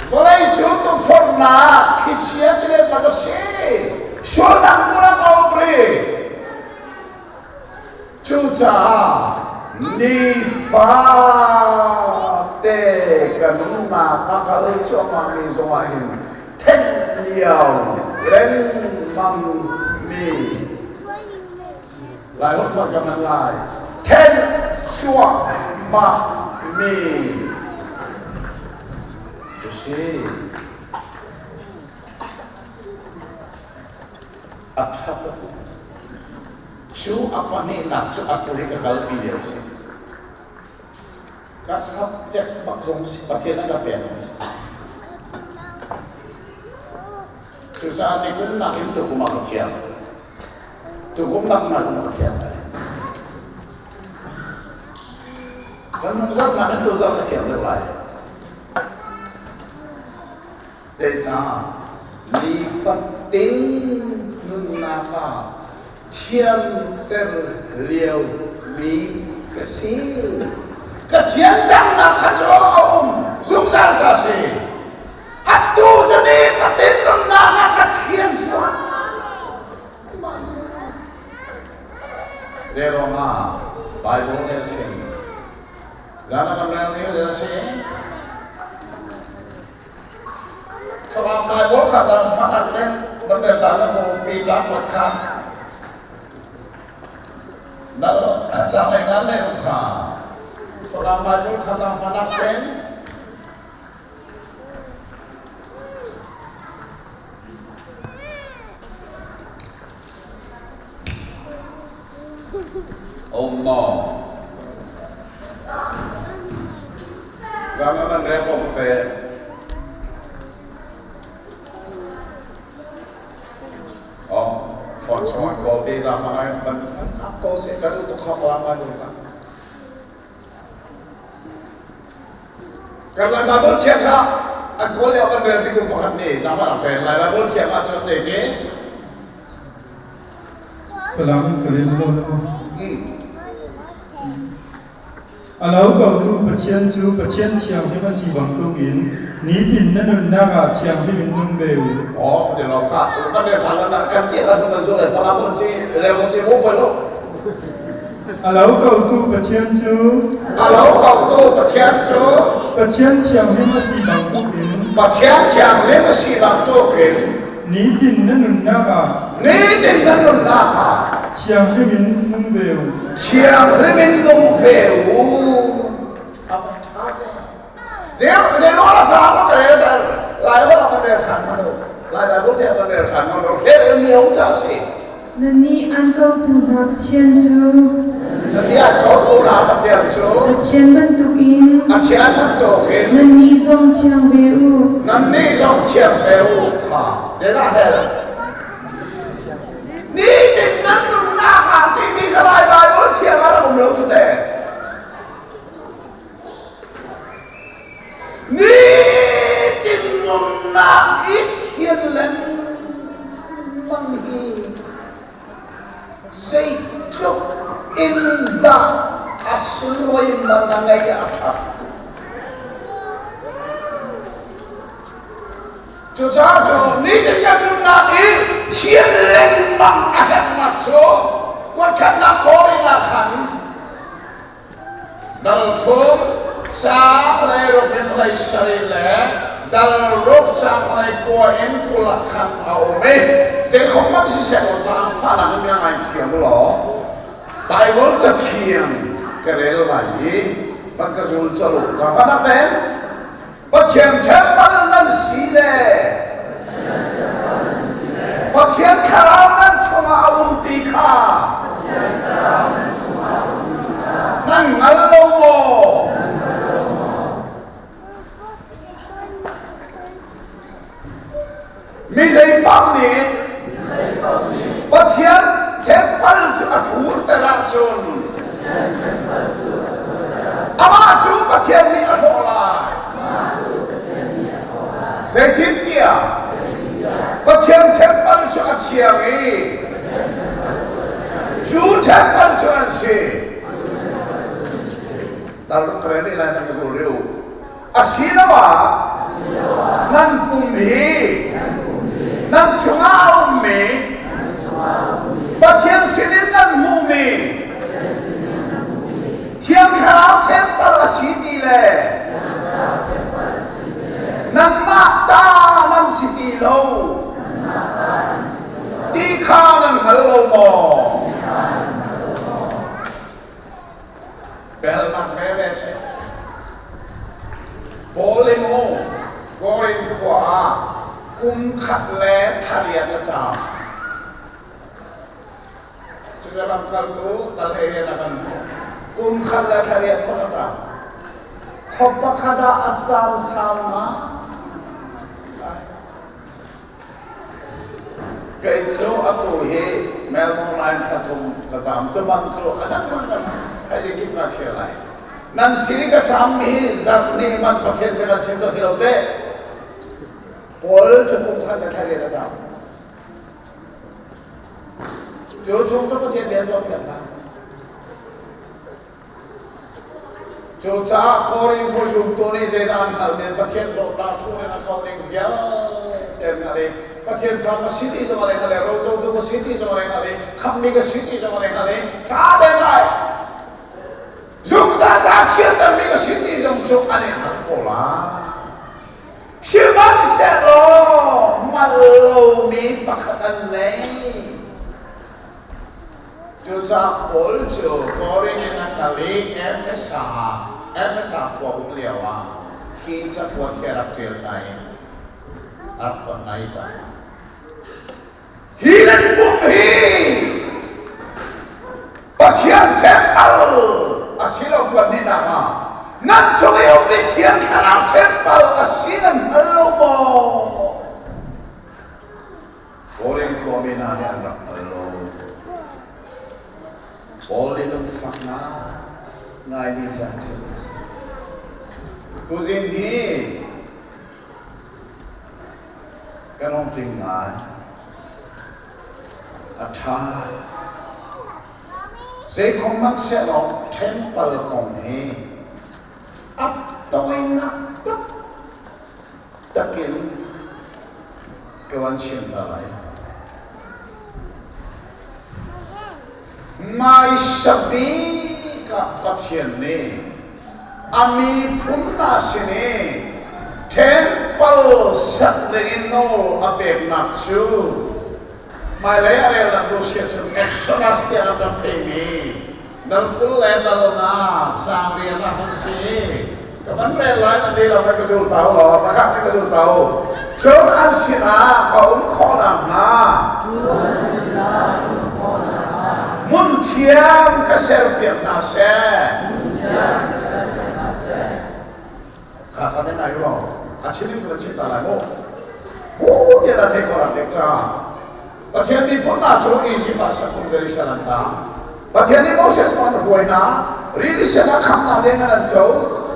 [SPEAKER 1] Vawlei cu tukforhnak thlichia tilet lak a si. Sualnak hmun ah ka um rih. Cucaah nifate ka nunnak a kal cuahmahmi zongah hin thenh lio lengmang mi Laiholh tuah ka hman lai thenh cuahmah mi ka si. A ṭha tuk. Cu a pahnihnak cu atu hi ka kalpi lio a si. Ka subject bak zong si Pathian a ka pek. Cucaah nikum nakin tukum ah ka thiam. Tukum nak nakin ka thiam lai. Kan nung zarh nak in tu zarh na thiang deuh lai. Zeicah nifatin nunnak ah thianter liomi ka si? Ka thian cangnak kha cu a um zungzal ka si. Atu cu nifatin nunnak ah ka thian cuahmah. Zei ruangah Baibal nih a chim? Zan a kan rel ni a si. Falam Baibal kha zan fanak in van rel ta na mu Peter kuat kha. Nal cang lei ngan le kha. Falam Baibal kha zan fanak in Um maw? Zan ah nan rel ko te. Oh, phone chungah call te za ma ngai ban ko se kan tu kha fa ma nu ka. Kan Lai Bible thiang kha an kawl lio kan rel tik pakhat nih zaangfah rak pen Lai Bible thiang ah cun te ke
[SPEAKER 3] Falam ka rel lo lo. A lo kotu Pathian cu Pathian thianghlim a si bantukin nitin na nunnak ah thianghlim in nung ve u.
[SPEAKER 1] Oh, de lo ka kan rel than lan kan ti lan kan zu le Falam mun si rel mun si mu poi lo.
[SPEAKER 3] A lo kotu Pathian cu
[SPEAKER 1] A lo kotu Pathian cu
[SPEAKER 3] Pathian thianghlim a si bantukin
[SPEAKER 1] Pathian thianghlim a si bantukin
[SPEAKER 3] nitin na nunnak ah
[SPEAKER 1] nitin na nunnak ah
[SPEAKER 3] thianghlim in nung ve u.
[SPEAKER 1] Thianghlim in nung ve u. A va ṭha ve. Zeilo la fa ko ka rel dal. Lai ho ka rel ṭhan ma lo. Lai Bible te ka rel ṭhan ma lo. Rel ni ong cha si.
[SPEAKER 2] Nannih an kotu hna Pathian cu
[SPEAKER 1] Nannih an kotu hna Pathian cu
[SPEAKER 2] Pathian bantukin
[SPEAKER 1] Pathian bantukin
[SPEAKER 2] nannih zong thiang ve u.
[SPEAKER 1] Nannih zong thiang ve u kha zeidah hel nitin nan nunnak ah timi kha Lai Bible thiang ah rak um lo cu teh. Nitin nunnak i thian lengmang hi zeitluk in dah a sunglawi man a ngei a ṭhat. Cucaah cu nitin kan nunnak i thian lengmang a herhnak cu kuatkhatnak Korin ah khan Dal thum caang lei ruk in hlei sarih le dal ruk caang lei kua in 20 ah khan a um i zeikhom hmanh siseh law zaangfahnak in ka ngaithiam u law Baibal cathiang ka rel lai i van ka zul colh u. Zaangfahnak tein Pathian temple nan si le Pathian thlarau nan chungah a um ti kha nan hngal lo maw? Mi zeipang nih Pathian temple cu a thurter ahcun amah cu Pathian nih a hlawh lai. Zeitintiah Pathian temple cu a thiang i cu temple cu an si. Dal ka rel lai nan ka zul rih u. Asiloah nan pum hi nan chungah a ummi Pathian sinin nan hmuhmi Thiang Thlarau temple a si ti le nanmah ta nan si ti lo ti kha nan hngal lo maw? Belnak veve a si. Paul i mu Korin khua ah kum khat le thla riat a caam. Cucu lamkaltu dal hlei rian a kan hmuh. Kum khat le thla riat bak a caam. Khua pakhat ah a caam sau ngai. Kei cu atu hi Melbourne line thla thum ka caam. Cu bang cu a dangdang kan hei kip ka ṭhial lai. Nan sin i ka cammi hi zarh hnih man Pathian bia kan chim ka si lo teh. Paul cu kum khat le thla riat a cam. Cu chung cu Pathian bia cawnpiak hna. Cucaah Korin khua zumtu nih zeidah an hngalh nen Pathian dawtnak thu ning a kho ning vialte an hngalh i Pathian fa ka si ti zong an hngalh i rocotu ka si ti zong an hngalh i khamhmi ka si ti zong an hngalh i ṭha te ngai zungzal ta thiantermi ka si ti zong cu an i hngalh ko lai. Sihmanhsehlaw mal lomi pakhat an nei. Cucaah Paul cu Korin in a kal i Efesa ah Efesa khua um lioah hi cakuat hi a rak ṭial hna i a rak kuat hna i ca. Hi nan pum hi Pathian temple a si lo kuat nihnak ah nan cung i ummi Thiang Thlarau temple a si nan hngal lo maw? Korin khuami hna nih an rak hngal lo. Paul nih lungfak ngaimi ca a ṭial a si. Tuzing hi kan hung tling ngai. A ṭha. Zeikhom hmanhsehlaw temple kong hi a tawinak taktak in ka van chim hna lai. Hmaisa bik ah Pathian nih a miphun hna sin i temple sak dingin nawl a peknak cu hmailei a relnak duh si ahcun Exodus tiah an rak theimi Dal 20 le dal nga sang rian ah kan si. Ka van rel lai nan lo na ka zul tau law pakhat nih ka zul tau. Cun an sinah ka um khawh nakhnga hmun thiang ka serpiak hna seh. Kha tha ne ngai lo. A chim in ka chim ta lai mu. Pu tiah na theih khawh rak dek ca. Pathian miphun hna cu Izipt ah sakum Jerusalem an tang. Pathian nih Moses man a hruai hna. Rili sen ah khamnak leng an co.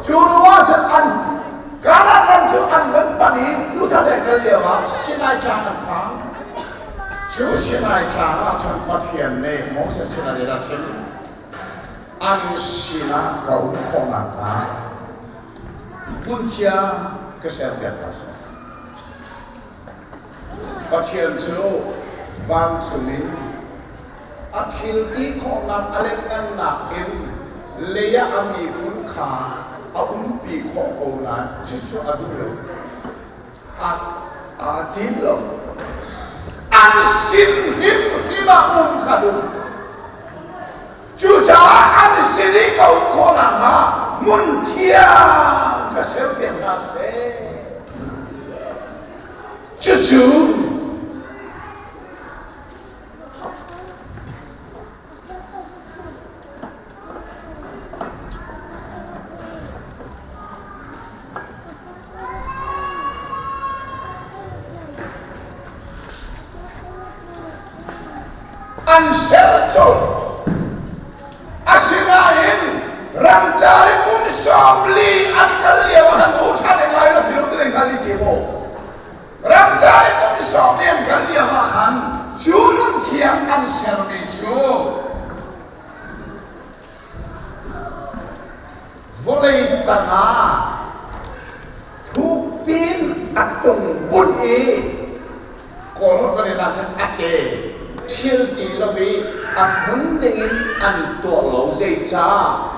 [SPEAKER 1] Cu hnu ah cun an Kanaan ram cu an van panh i duhsah tein kal lio ah Sinai tlang an phan. Cu Sinai tlang ah cun Pathian nih Moses sinah zeidah a chim? An sinah ka um khawh nakhnga hmun thiang ka serpiak hna seh. Pathian cu vancung in a thil ti khawhnak a lengngannak in lei ah a miphun kha a umpi khawh ko nain cucu a duh lo. Aa tim lo. An sin hrimhrim ah um kha duh. Cucaah an sin i ka um khawh nakhnga hmun thiang ka serpiak hna seh. Cucu an ser colh. Asinain ramcar i kum 40 an kal lio ah an hmu ṭhan ngai lo thilum ti hngal i ti maw? Ramcar i kum 40 an kal lio ah khan cu nun thiang an sermi cu Vawlei tangah thukpin a tung bunh i Kawlholh kan i lak cun a te thil ti lo i a hmun dingin an tuah lo zeicah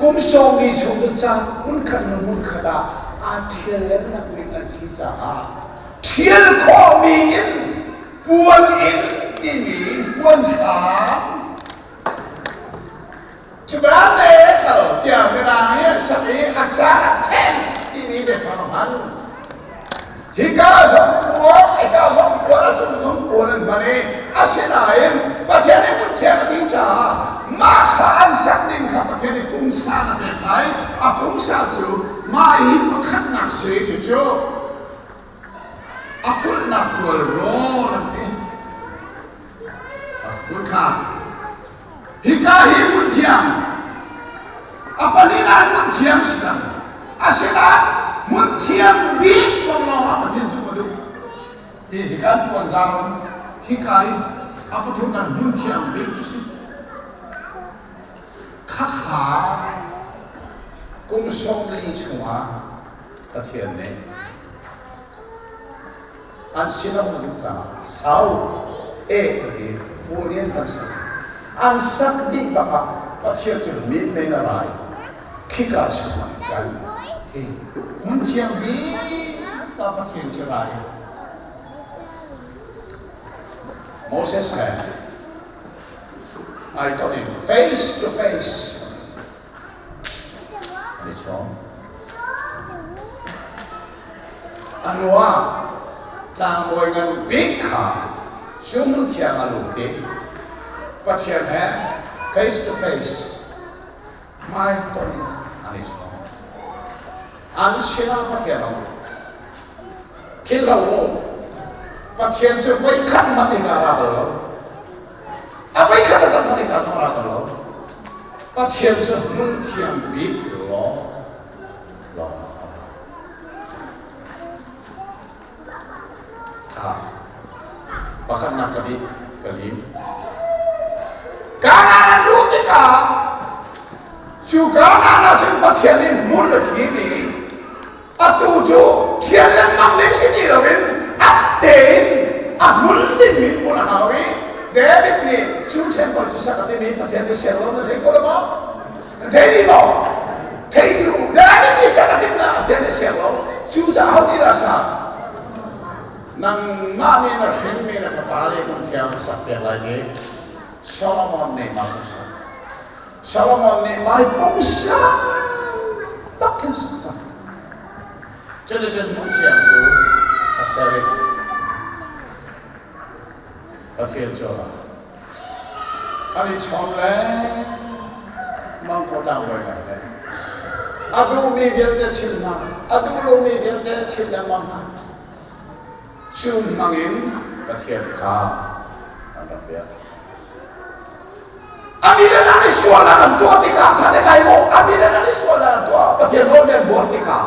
[SPEAKER 1] kum 40 chung cu caan hmunkhat hnu hmunkhat ah aa ṭhial lengmang ning an si caah ṭhial khawhmi in puan inn timi puan thlam Cuka te kal tiah Mirang nih an sak i a caan ah tent timi biafang a hman. Hika zong puan, hika zong puan, a cung zong puan an hman i asinain Pathian nih hmun thiang a ti caah mah kha an sak ding kha Pathian nih pungsan a pek lai. A pungsan cu mah hi pakhatnak si cucu a kulhnak tual rawn an ti. Hmun kha Hika hi hmun thiang. A palinak hmun thiang si cang. Asinain hmun thiang bik lawnglawng ah Pathian cu ka duh. Hi hi kan puanzar um hika hi a pathumnak hmun thiang bik cu si. Khakha kum 40 chungah Pathian nih an sinah um ding caah sau e ti puan an sak. An sak dih bak ah Pathian cu min men a rai. Khika chungah kal hi hmun thiang bik ah Pathian cu rai. Moses he ai ton in face to face an i chawm. A hnu ah tlangbawi ngan bik kha cu hmun thiang a lut i Pathian he face to face hmai ton in an i chawm. An sinah Pathian a um. Philh lo mu. Pathian cu voikhat hmanh in a ra bal lo. A voikhat a tak hmanh in a ra bal lo. Pathian cu hmun thiang bik lawng lawng a Pakhatnak ka dih ka lim. Kanaan an luh tikah cu Kanaan ah cun Pathian nih hmun a thim i atu cu ṭhial lengmang ding si ti loin ap tein a hmun dingmi hmun a hau i David nih cu temple cu sak a timi Pathian nih siang lo na thei kho lo maw? Na thei dih maw? Thei dih u. David nih sak a timhnak Pathian nih siang lo. Cucaah ho nih dah sak? Nangmah nih na hrinmi na fapa nih hmun thiang sak piak lai ti Solomon nih mah cu sak. Solomon nih mai pungsan tak khin sak cang. Cuticun hmun thiang cu a ser i Pathian cu an i chawn le mangkaw tlangbawi ngai le a duhmi vialte chim hna, a duh lomi vialte chim lengmang hna. Cu hmang in Pathian kha an rak biak. A mi le an i sualnak an tuah tikah khan ngai maw a mi le an i sualnak an tuah Pathian nawl an buar tikah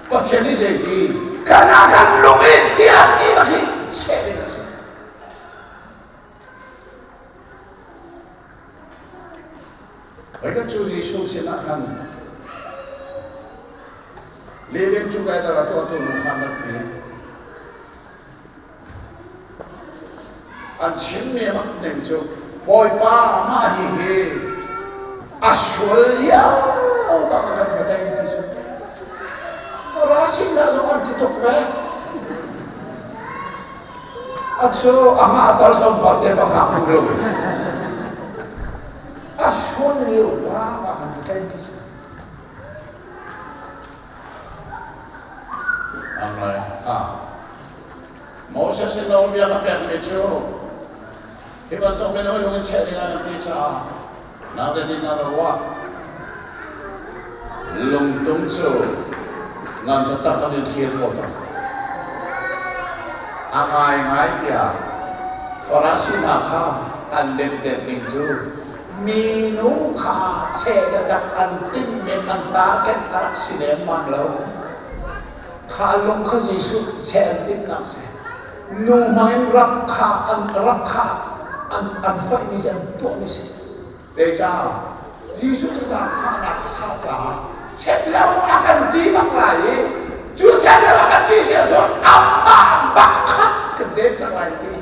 [SPEAKER 1] Pathian nih zeiti kan ah kan lung in thian ti bak hi cheh ding a si. Kan cu Jesuh sinah khan living together a tuahtu nu khan rak ti. An chimmi mak ning cu Bawipa mah hihi a sual lio bak a kan va tei ti cu. Farasi hna zong an ti tuk ve. A cu a hngah tal tlawmpal te va hngak duh lo. A sual lio bak a kan tei ti cu. Moses in nawlbia ka pekmi cu hi bantuk in lung in cheh ding ah nan ti caah naute din ah na ruah. Lungtum cu nan taktak an in thlir ko cang. A ngaingai tiah Farasi hna kha an lemtet ning cu Minu kha cheh taktak an timhmi an target a rak si lengmang lo. Kha lung kha Jesuh cheh an timhnak si. Nu hmang in rap kha an rap kha an an foihmi si an tuahmi si. Zeicah? Jesuh cu zaangfahnak a khah caah chep lo a kan ti bak lai i cu chep lo a kan ti si ahcun amah bak kha kan den cang lai ti.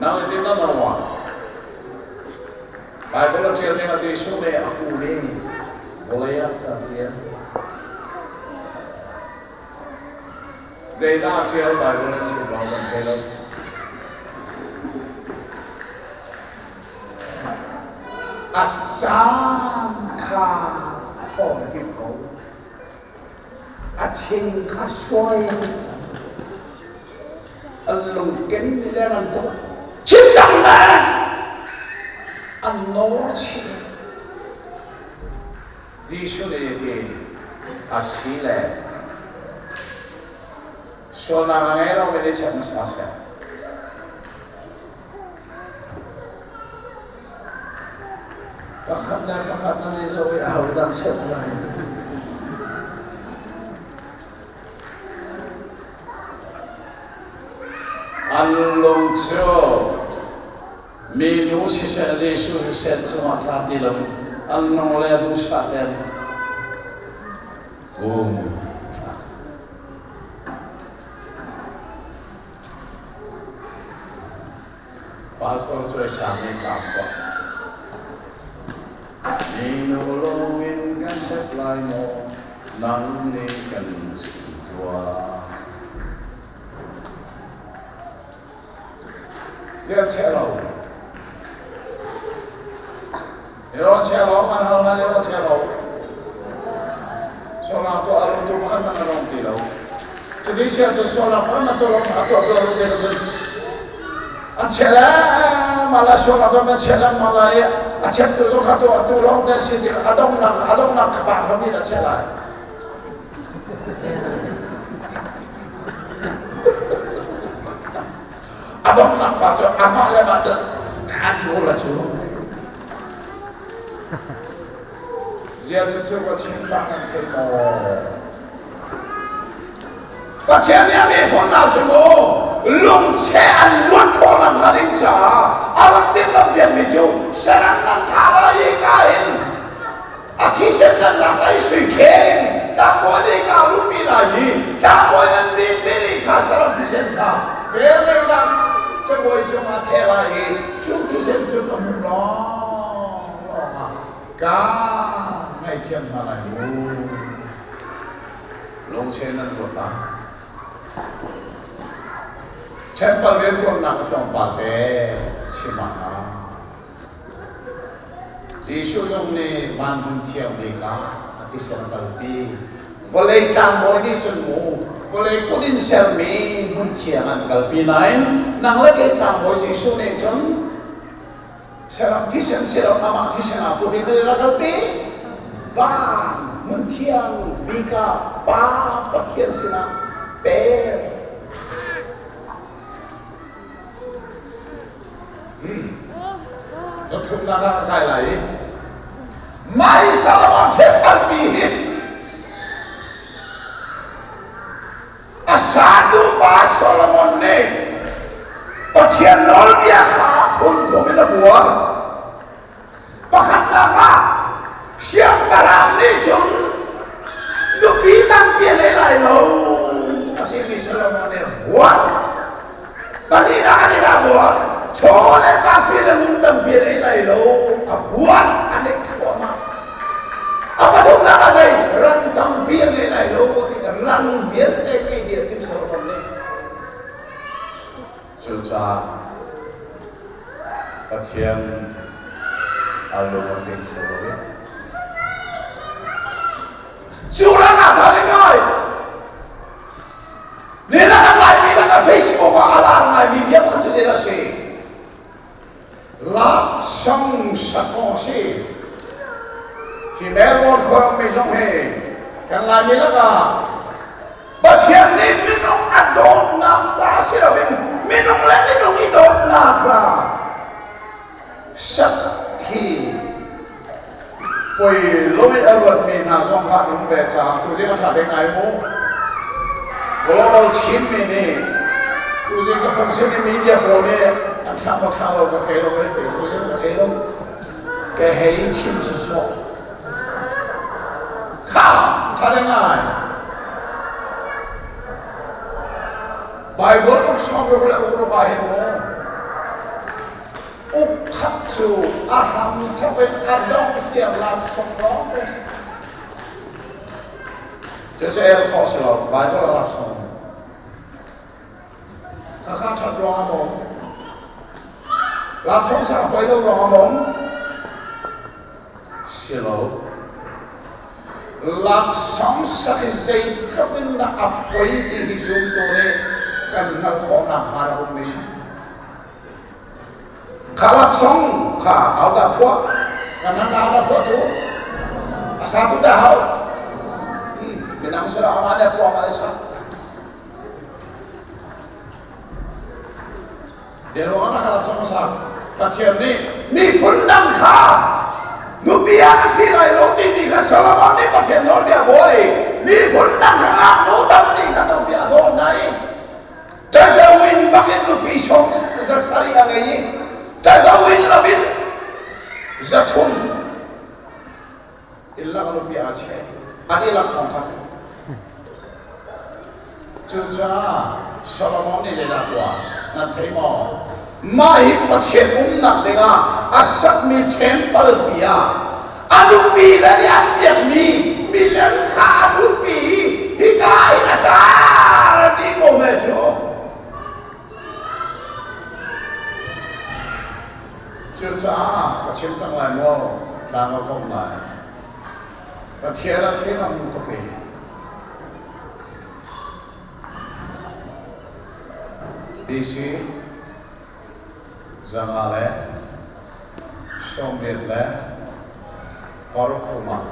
[SPEAKER 1] Nang in na nawa. Bible a ṭial ning a Jesuh nih a kun i vawlei ah ca ṭial. Zeidah a ṭial Bible a chim lo kan thei lo. A caan kha thawng timh ko. A ching kha suai an cang. An lungken leng an tuah. Chim cang nek! An nawr chih. Jesuh nih ti a si le sualnak a ngei lomi nih chek hmasa seh. Pakhat le.
[SPEAKER 4] An i zoh i ahodah chek lai.
[SPEAKER 1] An lung cu minu siseh Jesuh siseh cungah tla ti lo an lung le duhsah tein um Pastor Cuaisang nih tlang tuah. Minu lung in kan chek lai maw, nang nih kan chim tuah. Tiah cheh lo. Iro cheh lo, an hal na iro cheh lo. Solang tu alung tu pakhat man along ti lo. Cuti sia cun solang pakhat man tu lo, a tuah tu alung ti lo cun an cheh le mala solang tu an cheh le mala i a chek tu zong kha tu atu lawng te si tik a dongnak a dongnak khapa hon in a cheh lai. A donghnak pa cu amah le mah cu a tlu la cu. Zia cu cu ka chim ta nan thei maw? Pathian nih a miphun hna cu mu lungcheh an luat khawh nakhnga ding caah a rak timhlamh piakmi cu saram nan thah lai i ka in a thisen nan lak lai sui khel in tlangbawi nih ka luhpi lai i tlangbawi nan bikmi nih kha saram thisen kha velngeihnak cabuai cungah theh lai i cu thisen cu ka hmuh lawnglawng ah ka ngaihthiam hna lai mu. Lungche nan ruat lai. Temple rianṭuannak a tlawmpal te chim ah Jesuh zong nih van hmun thiang bik ah a thisen kalpi. Vawlei tlangbawi nih cun mu vawlei kut in sermi hmun thiang an kalpi nain nang le kei tlangbawi Jesuh nih cun saram thisen si lo amah thisen aa put i kha rak kalpi. Van hmun thiang bik ah Pa Pathian sinah pek. Pathumnak ah ka kai lai i mah hi Solomon ṭhepalpi hi a satu pa Solomon nih Pathian nawlbia kha phun thum in a buar. Pakhatnak ah siangpahrang nih cun nupi tampi a ngei lai lo a timi Solomon nih a buar. Pahnihnak ah zeidah a buar? Chaw le pasi le ngun tampi a ngei lai lo a buar a neih thluahmah. A pathumnak ah zei? Ran tampi a ngei lai lo ti ran vialte ngei dih a tim Solomon nih. Cucaah Pathian a lung a tling kho lo i cu rangah ṭha ngai ni na kan Laimi lakah Facebook ah a lar ngaimi bia pakhat cu zeidah a si? Lapsang sakaw si. Hi Melbourne khuaram mi zong hi kan Laimi lakah Pathian nih minung a dawtnak hla si loin minung le minung i dawtnak hla sak hi poi lo i a ruatmi hna zong kha an um ve caah tuzing a ṭha te ngai mu. Global Chinmi nih tuzing ka phungchim i media pawl nih an thlah maw thlah lo ka thei lo i kei cu ka thei lo. Ka hei chim sawsawh. Kha ṭha te ngai. Bible uk sawm le uk ruk ah hin mu Uk khat cu a hramthawk in a dongh tiang laksawng lawng te a si. Cucu el khawh si lo, Bible a laksawng. Khakha ṭhat ruang a bawm. Laksawng sa poi lo ruang a bawm. Si lo. Laksawng sak hi zeitluk in dah a poi ti hi zumtu nih kan hngalh khawh nakhnga rak ummi si. Kha laksawng kha ahodah phuah? Kan hang dah ahodah phuah tu? A satu dah hau? Midang sila amah nih a phuah amah nih sa. Dero ana kha laksawng a sa. Pathian nih miphun dang kha. Nupi ah ka ṭhi lai lo timi kha Solomon nih Pathian nawlbia buar i miphun dang kha ngaknu tampi kha nupi a dawt hna i ṭazawin bakin nupi sawm za sarih a ngei i ṭazawin loin 300 in lak nupi aa cheh an i lak thong khat. Cucaah Solomon nih zeidah tuah nan thei maw? Mah hi Pathian umnak dingah a sakmi temple pi ah a nupi le nih an biakmi milem kha a nupi i hika in a tar a ti ko hme cu. Cucaah ka chim cang lai maw? Tlang a komh lai. Pathian a thin a hung tuk i BC 586 kum ah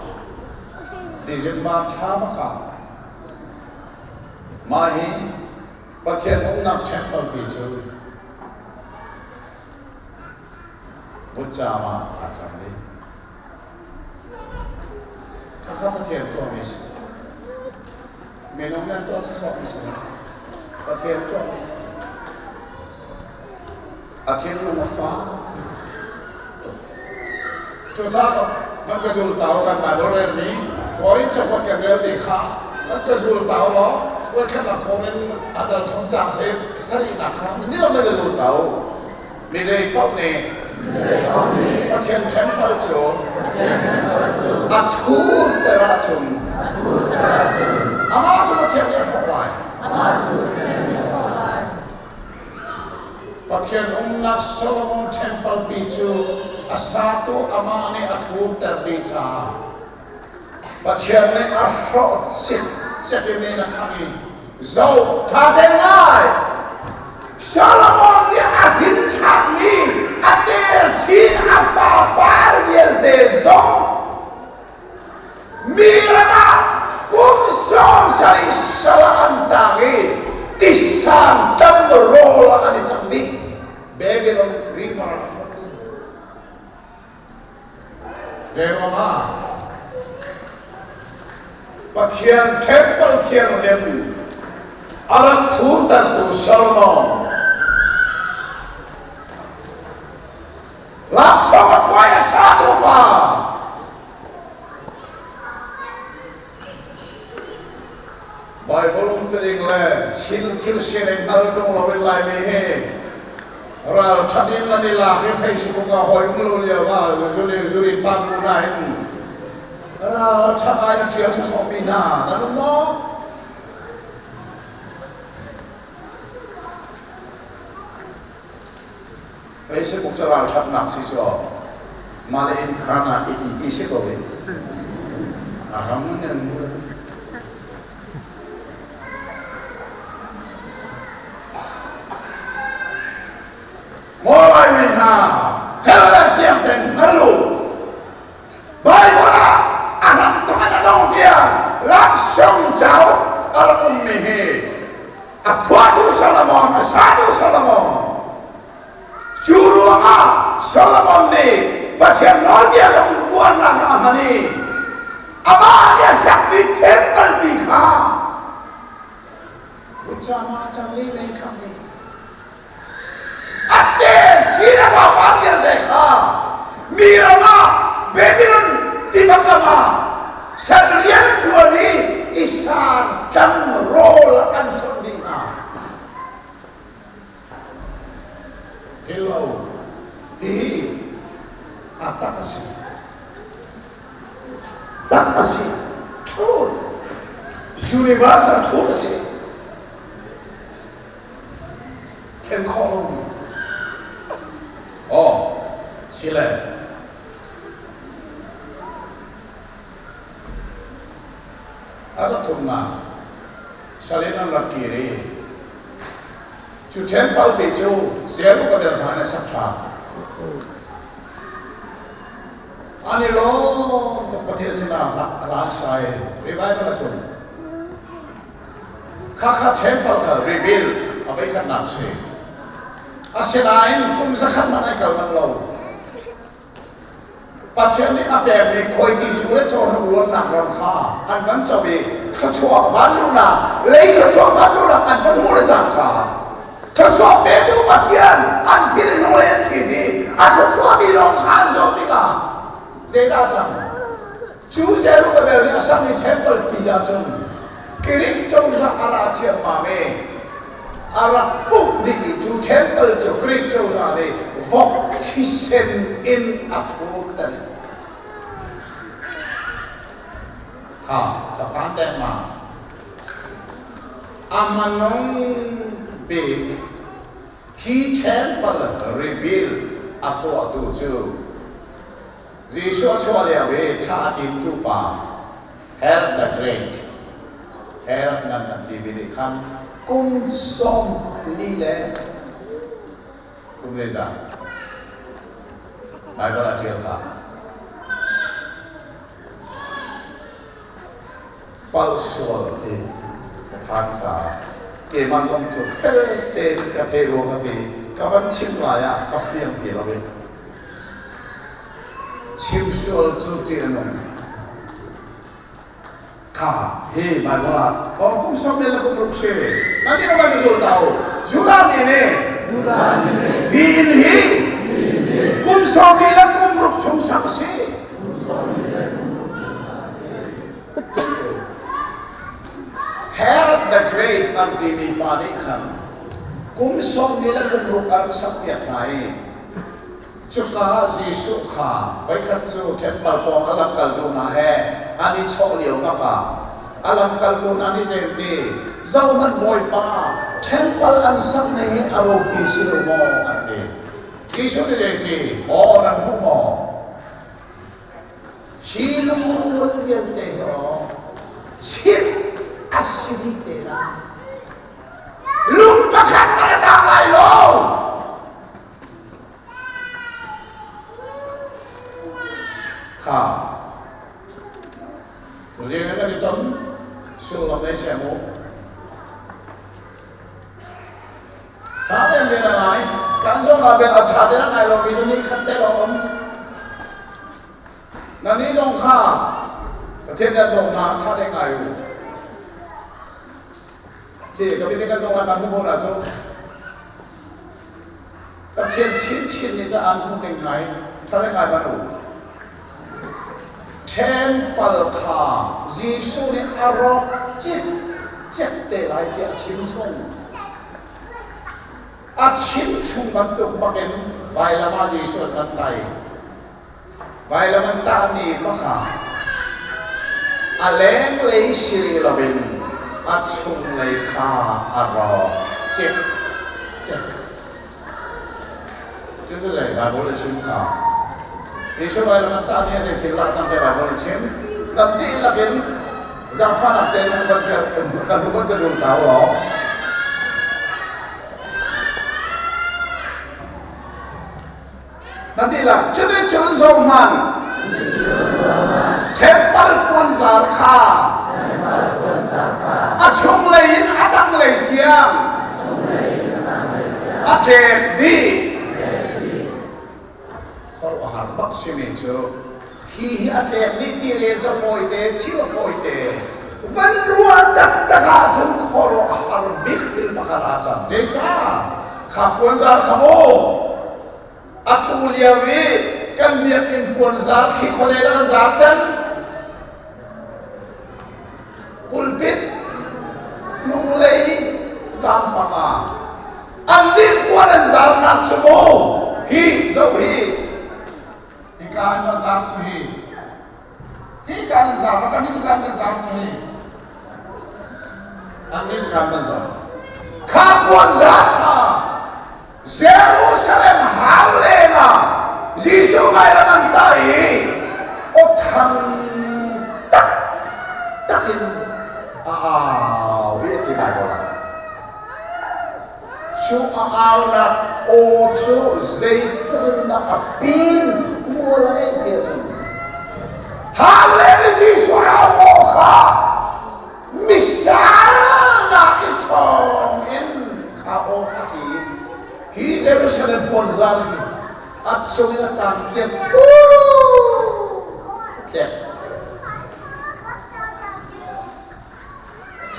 [SPEAKER 1] December thla bak ah mah hi Pathian umnak temple pi cu vutcaam ah aa cang dih. Khakha Pathian tuahmi si. Minung nan tuah sawsawhmi si lo. Pathian tuahmi si. A thinlung a fak tuk. Cucaah nan ka zul tau kan Bible relmi Korin cakuat kan relmi kha nan ka zul tau law voikhatnak Korin a dal thong caang te sarihnak kha ni lo nan ka zul tau. Mi zei paoh nih Pathian temple cu a thurter ahcun amah cu Pathian nih a hrawh lai. Pathian umnak Solomon temple pi cu a satu amah nih a thurter dih caah Pathian nih a hrawh cikcek in a khangh i zoh ṭha te ngai. Solomon nih a hrinthlakmi a terchin a fapar vialte zong mi ram ah kum 70 sal an tang i tisang tam rawl an i cang dih. Babylon River Zeiruangah Pathian temple thianghlim a rak thurtertu Solomon laksawng a phuai a satu pa Bible umtuning le thil sining hngal ṭung loin Laimi hi ralṭhat in an i lak i Facebook ah hawi um lo lio ah zuli zuli pa bu nain ralṭha ngai na ṭial sawsawhmi hna nan um maw? Facebook cu ralṭhatnak si cu mah le inn khaan ah i ti ti si ko i a ram nan mu. Maw Laimi hna fel le fiang ten hngal u. Bible ah a ram thawng a dong tiang laksawng cauk a rak ummi hi a phuahtu Solomon, a satu Solomon. Cu ruangah Solomon nih Pathian nawlbia zong buarnak ah a hman i amah nih a sakmi temple pi kha Vutcam ah cang le mei kha nih a te chin a fapa vialte kha mi ram ah Babylon tiva kam ah sal rian an ṭuan i tisan tlang rawl an hlonh dih hna. Hello, hihi a tak a si. Tak a si. Truth. Universal truth a si. Thlen khawh lomi. Aw, sile. A rak thumnak salin an rak kir i cu temple te cu Zerubbabel hna nih sak ṭhan. An i lawm tuk Pathian sinah hla an sa i revival a tlung. Khakha temple kha rebuild a voikhatnak a si. Asinain kum zakhat hmanh ai kal manh lo. Pathian nih a pekmi khuaitizu le cawhnuk luannak ram kha an van co i thluachuah vanluhnak, lei thluachuah vanluhnak an van hmuh le cangka thluachuah petu Pathian an philh i hnulei an chit i a thluachuahmi lawng kha an zoh tikah zeidah a cang? Cu Zerubbabel nih a sakmi temple pi ahcun Greek cozah a ra ciammam i a rak uk dih i cu temple cu Greek cozah nih vok thisen in a thurter. Ha, ka phan dengmang. A hmanung bik hi temple rebuild a tuahtu cu Jesuh a chuah lio i thah a timtu pa Herod the Great, Herod ngan an timi nih khan kum 40 le kum zeizat Baibal a ṭial kha palh sual khi ka phan caah keimah zong cu fel tein ka thei rua ka ti ka van chim lai ah ka fiang ti lo i Chim sual cu ṭih a nung. Kha hi Baibal ah aw kum sawm le kum ruk si. Nan nih kan zul ta u. Judah mi nih hi inn hi kum 46 chung sak a si. Herod the Great an timi pa nih khan kum 46 a rak sakpiak hna i Cuka ah Jesuh kha voikhat cu ṭhempal pawng a lamkaltu hna he an i chawh lio bak ah a lamkaltu hna nih zei an ti? Zohhmanh Bawipa, ṭhempal an sakmi hi a ropi si lo maw? an ti. Jesuh nih zei a ti? Aw, nan hmu maw? Hi lungrual vialte hi aw chimh a si dih te lai. Lung pakhat a tang lai lo. Kha tuzing kan i ton sullam nei seh mu. Tha ten men a ngai. Kan zawn ah bel a tha ten a ngai lomi cu ni khat te lawng um. Na ni zong kha Pathian nan dawtnak tha te ngai u. Khi ka min kan zong ah kan hmu na cu Pathian chinchin nih cun aan hmuh ning ngai ṭha ngai ban u. Ṭhempal kha Jesuh nih a rawk cikcek te lai tiah a chim chung. A chim chung bantuk bakin vailam ah Jesuh an kan tai. Vailam an tahmi bak ah a lenglei si rih loin a chunglei kha a rawk cikcek. Cucu zei Baibal a chim kha? Jesuh vailam an tahmi ah zei thil dah cang tiah Baibal a chim? Kan dihlak in zaangfahnak tein kan hun kan zul ta u law. Na dihlak cuticun zohhmanh ṭhempal puanzar kha a chunglei in a tanglei tiang a tlek dih. Khuaruahhar bak simi cu hi hi a tlek dih ti rel cu fawite chim a fawite van ruah taktak ahcun khuaruahhar bik thil pakhat aa cang. Zeicah? Kha puanzar kha mu Atu lio i kan biakinn puanzar khi khuazei dah kan zar cang? Pulpit hnunglei vampang ah an nih puan an zarnak cu mu hi zoh hi hika an kan zar cu hi hika an zar kan nih cu kan kan zar cu hi an nih cu kan kan zar kha puanzar kha Jerusalem hau lengah Jesuh vailam an tah i aw thang taktak in a au i a ti Baibal ah. Cu a aunak aw cu zeitluk in dah a pin mual a ngeih ti ahcun hau leng i Jesuh au aw kha Misal nak i ṭhawng in kha aw kha tli i hi Jerusalem puanzar hi a cung in a tang tiang pum. tlek.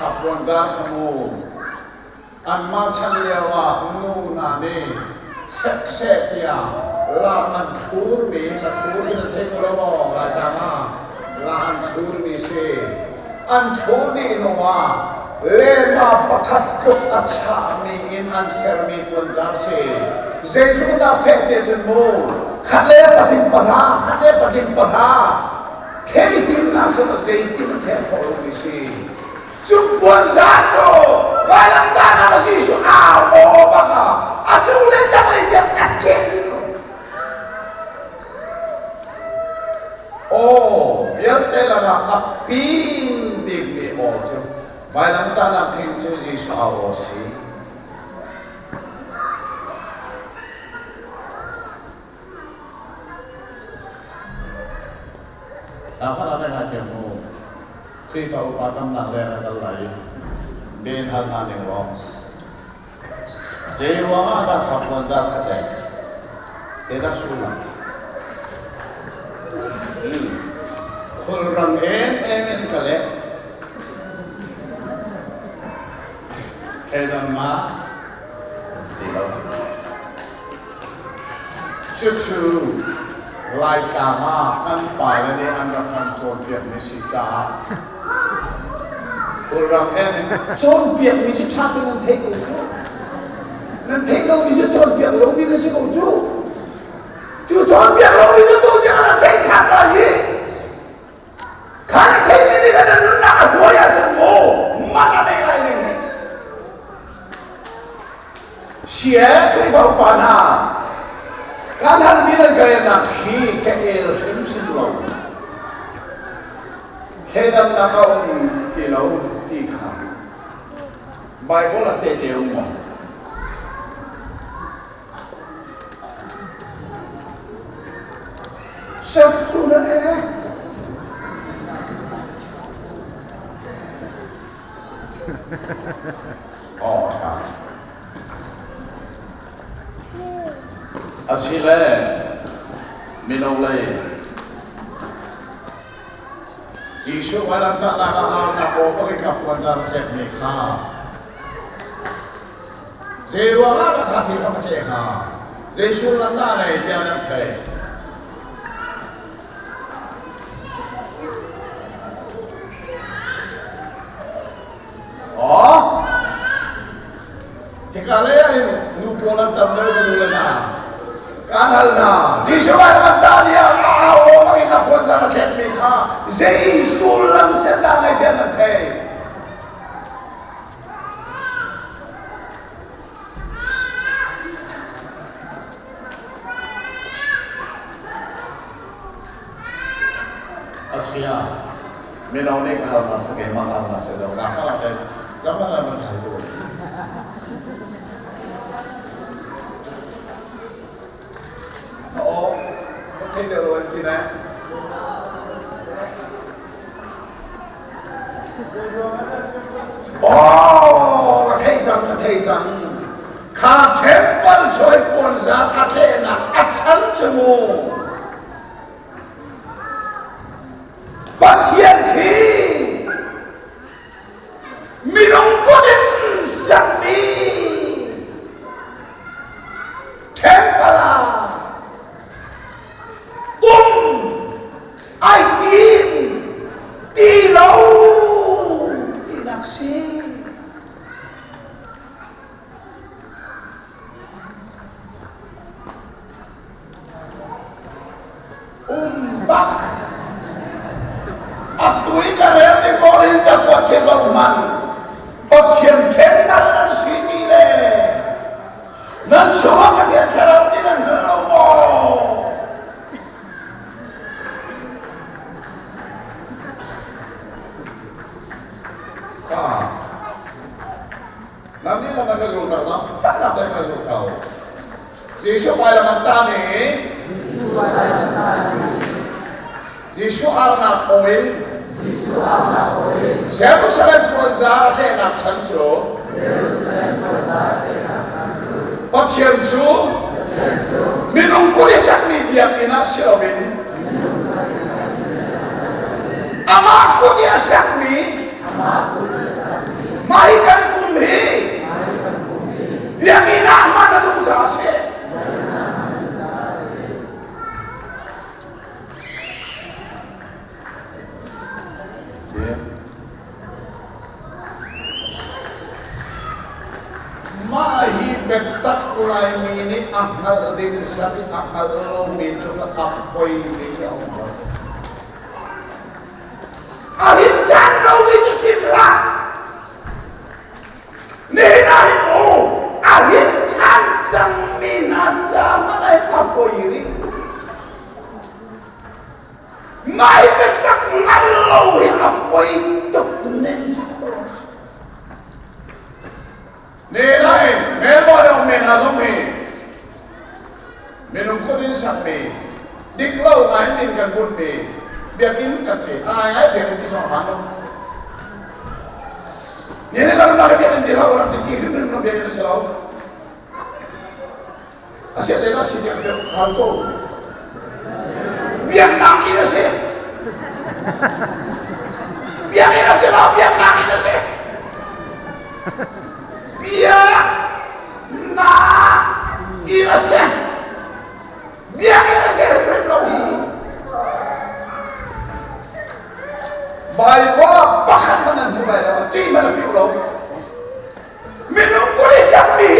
[SPEAKER 1] Kha puanzar kha mu anmah chan lio ah nu hna nih fek seh tiah la an thlurmi, la thlur in an thei ko lo maw Laitlang ah la an thlurmi si. An thlur dih hnu ah lema pakhat tluk a chahmi in an sermi puanzar si. Zeitluk in dah feh te cun mu khat le patling pahra, khat le patling pahra theitin na sung zeitin a theh khawh lomi si. Cu puanzar cu vailamtahnak a Jesuh au aw bak ah a cung le tanglei tiang a keh dih ko. Aw vialte lakah a pin bikmi aw cu vailamtahnak thing cu Jesuh au aw si. Hlan ah nan ngaithiam mu. Khrihfa upa tamnak leng ah kal lai i bia in hal hna ning law zei ruangah dah kha puanzar kha tlek? Zeidah sullam? Khulrang emem in ka leh. Thleidan ma ti lo. Cucu Laitlang ah kan pale nih an rak kan cawnpiakmi si caah Kawlram he cawnpiakmi cu ṭha tein nan theih ko cu. Nan theih lomi cu cawnpiak lomi ka si ko cu. Cu cawnpiak lomi cu tu ziang nan theih ṭhan lai i Kha na theihmi nih khan na nunnak a hruai ahcun maw man a nei lai ning nih. Sie Khrihfa upa hna, kan halmi nan ka relnak hi ka el hrimhrim lo. Thleidannak a um ti lo ti kha Bible ah tehte um maw? Serphun a ek. Aw ṭha. Asile mino lei Jesuh vailamtahnak ah aunak aw bak in ka puanzar a tlekmi kha Zei ruangah dah kha thil kha ka ceh hnga? Zei sullam dah a ngei tiah nan theih? Aw, hika lei ah hin nu pawl an tam deuh ka nu le hna. Kaan hal hna, Jesuh vailamtah ni ah a au aw bak in a puanzar a tlekmi kha zei sullam set dah ngei tiah nan theih? Asia mino nih ka hal hna seh keimah hal hna seh zong ka hal te lam an hal ko. Aw, thei deuh lo an ti ne. Aw, ka thei cang, ka thei cang. Kha temple choi puanzar a tlehnak a chan cu mu. Pathian khi minung kut in sakmi temple ah um ai tim ti lo tinak si. Um bak a tui ka rel ni Korin cakuat khi zong hman Pathian ṭhennak nan si ti le nan chungah Pathian thlarau ti nan hngal lo maw? Ka Lam nih lam an ka zulter zang faknak te ka zul ko. Jesuh vailam an tah ni Jesuh arnak aw in Jerusalem puanzar a tlehnak chan cu Pathian cu minung kut i sakmi biakinn ah si loin. Amah kut i a sakmi mah hi kan pum hi biakinn ah hman a duh caah a si. Mah hi biatak Laimi nih a hngalh ding zat in a hngalh lomi tluk a poimi a um lo. A hin caan lomi cu chim hlah. Nihin ah hin mu a hin ṭhan cangmi hna ca hmanh ai a poi rih. Ngai biatak hngal lo hi a poi tuk ning cu
[SPEAKER 5] Ne nain Melbourne um men hna zong hi minung kut in sakmi dik lo ngai min kan bunhmi biakinn kan ti ai ai biakinn ti zong hmaan lo ne ne kan umnak hi biakinn ti lo rak ti ti hrimhrim lo biakinn a si lo A si zeidah si tiah deuh hal ko.
[SPEAKER 1] Biaknak inn a si. Biakinn a si lo, biaknak inn a si. Biaknak inn a si. Biakinn a si hrim lo hi.
[SPEAKER 5] Bible ah pakhat hmanh an hmu lai lo, ṭih hmanh an piu lo.
[SPEAKER 1] Minung kut i sakmi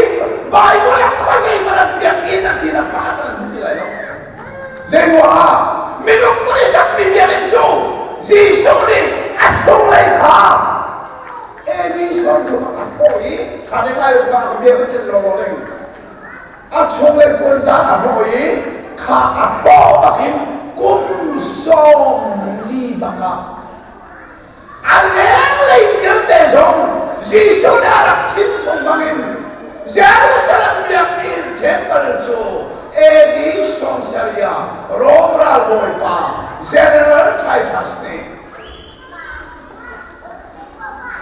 [SPEAKER 1] Bible ah khuazei hmanh an biakinn an tinak pakhat an hmu ti lai lo. Zeiruangah minung kut i sakmi biakinn cu Jesuh nih a chunglei kha AD 30 a hrawh i
[SPEAKER 5] kha ding lai ba ka bia kan tlin lo lo ding a chunglei puanzar a hrawh i
[SPEAKER 1] kha a hrawh bakin kum 40 bakah A lenglei vialte zong Jesuh nih a rak chim chung bangin Jerusalem biakinn temple cu AD 70 Rom ralbawipa General Titus nih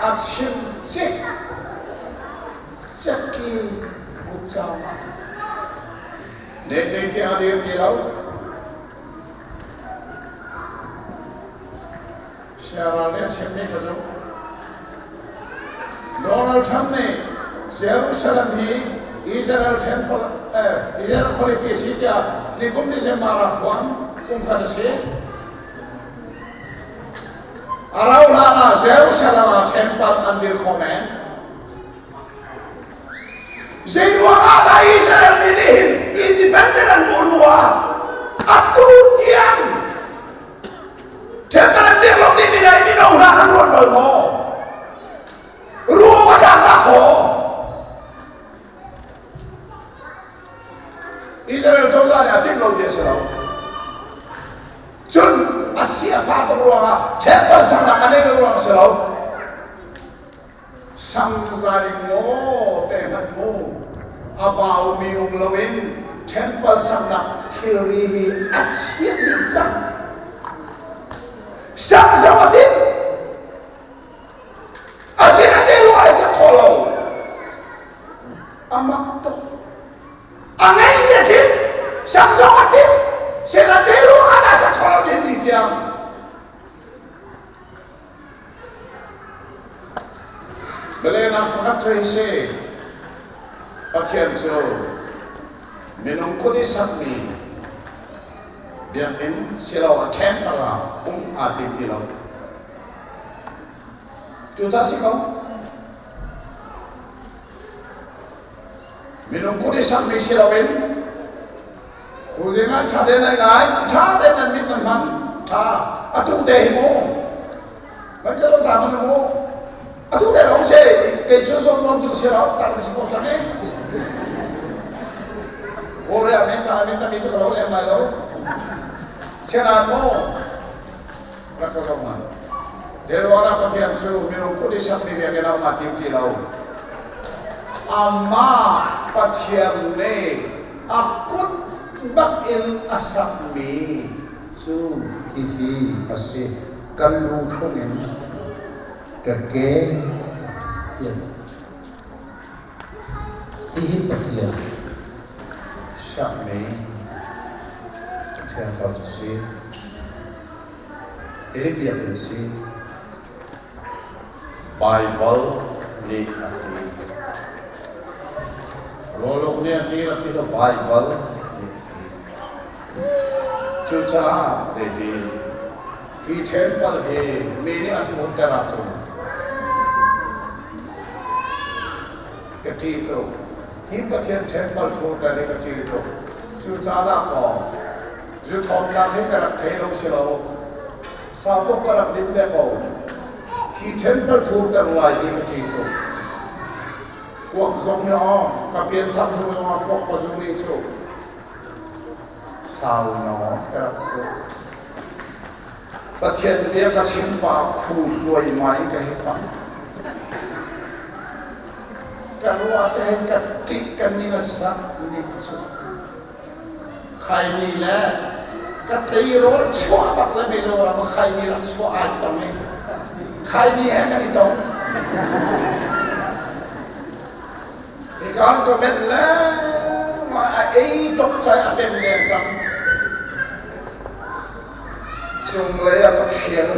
[SPEAKER 5] a chim cik cek i vutcam ah nek tiang a dir ti lo. Siaral nih a chimmi kha cu Donald Trump nih Jerusalem hi Israel temple Israel khualipi a si tiah nikum December ah phuan kum khat a si. A rau hlan ah Jerusalem ah temple an dir kho men.
[SPEAKER 1] Zeiruang ah dah Israel mi nih hin independent an hmuh hnu ah atu tiang Temple an dirh lo timi nai mino hna kan ruat bal maw? Ruang a tlak dah kaw?
[SPEAKER 5] Israel cozah nih a timh lo ti a si lo.
[SPEAKER 1] Cun a si a fa tuk ruangah temple saknak a nei lo ruang a si lo.
[SPEAKER 5] Sangzai ngaw te hmanh mu a baumi um loin temple saknak
[SPEAKER 1] thilri hi a chiah dih cang. Sang zong a timh. Asinain zeiruang ah a sak khawh lo? A mak tuk. A ngeimi a timh. Sang zong a timh. Sinain zeiruang ah dah a sak khawh lo ti tiang.
[SPEAKER 5] Bialehnak pakhat cu hi si, Pathian cu minung kut i sakmi biakinn siloah temple ah um aa tim ti lo. Cucaah si ko. Minung kut i sakmi si loin Tuzing ah ṭha tein nan ngai, ṭha tein nan mit nan hman, ṭha. Atu te hi mu. Nan ka zo ta man mu. Atu te lawng si, kei cu zo nuam tu si lo, tar ka si ko cang i. Kore a men ta men ta mi cu ka lo em lai lo. Sianan mu. Rak ka zo man. Zeruangah Pathian cu minung kut i sakmi biakinn ah um aa tim ti lo. Amah Pathian nih a kut bak in a sakmi
[SPEAKER 1] cu hihi a si. Kan lu thlung in ka ke tiang hihi Pathian
[SPEAKER 5] sakmi Thiangthlarau cu si.
[SPEAKER 1] Hihi biakinn si. Baibal nih a ti. Rawluk nih a ti rak ti lo Baibal nih a ti. Cucaah zeiti hi temple hi mi nih a thurter ahcun ka ṭih tuk. Hi Pathian temple thurter hi ka ṭih tuk. Cucaah kaw zu thawmnak hi ka rak thei lo si lo. Sau ka rak lim ve ko. Hi temple thurter lai hi ka ṭih tuk. Kuak zong hi aw ka pianthar hnu zongah kuak ka zu rih cu. Sau nawn ka rak zu. Pathian bia ka chim pa khu hluai mai ka hi pang. Ka ruah te hin ka ṭih ka ning a zak ning cu. Khaini le ka tleirawl chuah bak le Mizoram ah khaini rak chuah ai tong i khaini he kan i tong. Hikan ka menh lengmang a ei tuk cai a pem deng cang. Cunglei ah ka ṭhial.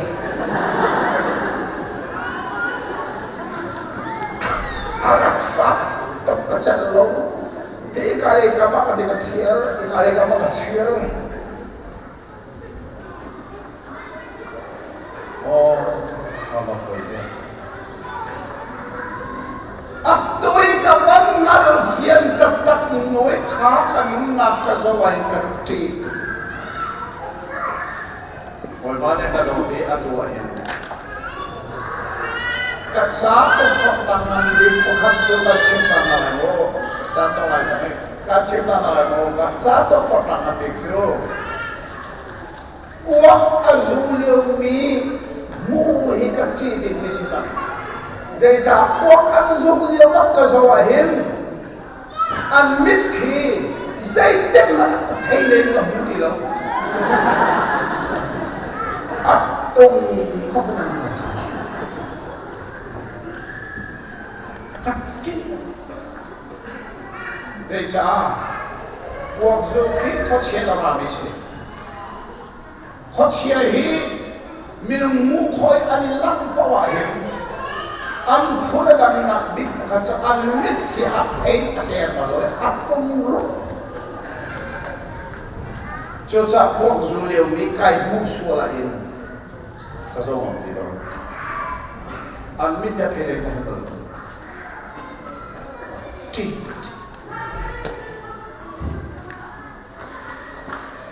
[SPEAKER 1] A rak fak tuk ka celh lo. Hika lei kam ah ka ding a ṭhial, hika lei kam ah ka ṭhial. Aw, ka va poi ve. A tui ka van ngal fian taktak nui kha ka nunnak ka zo ai ka ṭih. Bawipa nih ka dawt i a tuah hin ka ca tukforhnak ngan bik pakhat cu kan chim ta hna lai maw? Caan tong lai cang i kan chim ta hna lai maw? Ka ca tukforhnak ngan bik cu kuak a zu liomi mu hi ka ṭih bikmi si cang. Zeicah kuak an zuk lio bak ka zoh ahhin an mit khi zeitik hmanh thei len ka hmu ti lo. A tung bak nan ka si. Ka ṭih. Zeicah kuak zu khi khuachia na rami si. Khuachia hi minung mukhoi an i langh paoh ahhin an phun a dangnak bik pakhat cu an mit hi a phein a tler bal lo i a tum rup. Cucaah kuak zu liomi kai hmuh sual ahhin ka zo ngam ti lo. An mit he phei lei ka hmu bal lo. Ṭih.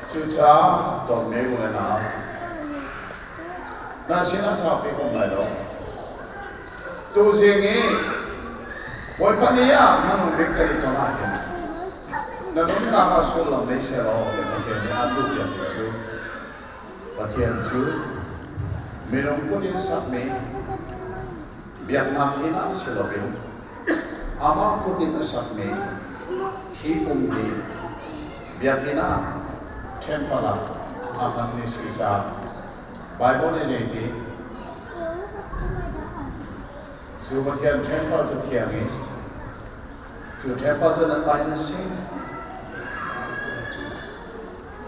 [SPEAKER 1] Cucaah dawtmi u le nau, nan sinah saupi ka um lai lo. Tuzing i Bawipa ni ah hmanung bik kan i ton ahhin na nunnak ah sullam nei sehlaw Pathian nih aan duhpiakmi cu Pathian cu minung kut in sakmi biaknak inn ah si loin Amah kut in a sakmi hi pum hi biakinn ah temple ah a hmanmi si caah Baibal nih zeiti? Cu Pathian temple cu thiang i cu temple cu nanmah in a si.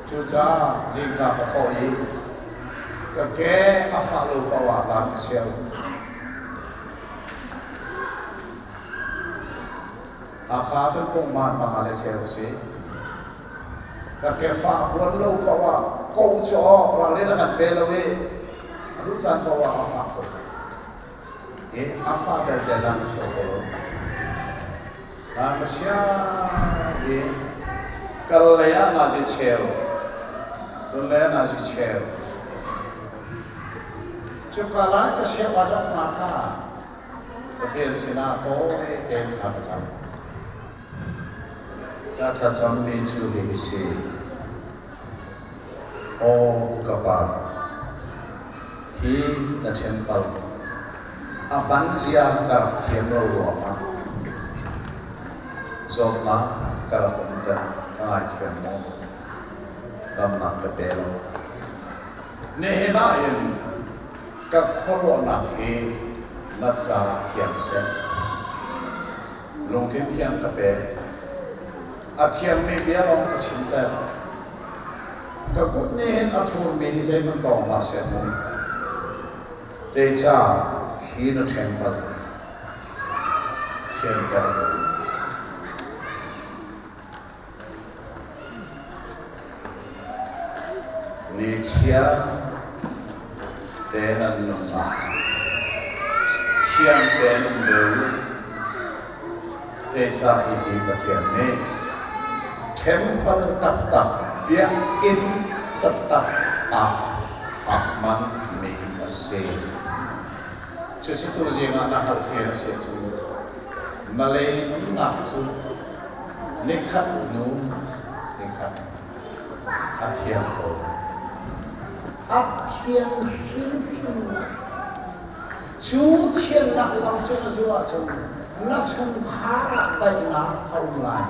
[SPEAKER 1] Cucaah zingka ka thawh i ka ke a fah lo paoh ah lam ka sial. Hakha cun pungman panga le cheu si. Ka kefa buan lo paoh ah ko cu awk ralrin a kan pe lo i a duh caan paoh ah a fak tuk. I a fa belte lang a si ko lo. Na ka sia i kal lei ah na ci cheu, tun lei ah na ci cheu. Cuka lai ka siap a donghnak kha Pathian sinah tawi tein thla ka cam. Ka thlacammi cu hihi si. Aw ka Pa, hi na ṭhenpal a hman zia ka rak thiam lo ruangah zawtnak ka rak umter ka ngaithiam maw? Damnak ka pe lo. Nihin ah hin ka khuaruahnak hi na caah thiang seh. Lungthin thiang ka pek. A thiangmi bia lawng ka chimter. Ka kut nih hin a thurmi hi zeihmanh tawng hlah seh mu.
[SPEAKER 5] Zeicah hi na ṭhen bal i thianter ka duh? Nichiar te nan nunnak thiang tein um ve u. Zeicah hihi Pathian nih ṭhempal taktak biakinn taktak ah a hmanmi a si. Cucu tuzing ah na hngalhfian a si ahcun na lei nunnak cu nikhat hnu nikhat a thiang ko. A thiang hrimhrim lai. Cu thiannak lam cu na zulh ahcun na chungkhar ah daihnak a um lai.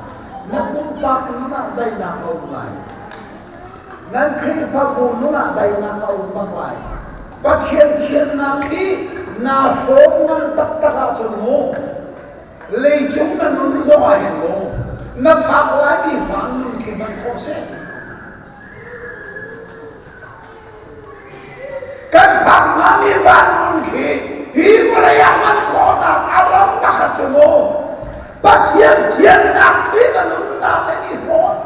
[SPEAKER 5] Na pumpak nun ah daihnak a um lai. Nan Khrihfabu nun ah daihnak a um bak lai. Pathian thiannak hi naa hrawm ngam taktak ahcun mu, leicung na nun zong ah hin mu, na phak laimi van nun khi hman khawh si. Kan phak hngami van nun khi hi vawlei ah hman khawhnak a lam pakhat cu mu, Pathian thiannak khi na nunnak in i hrawm.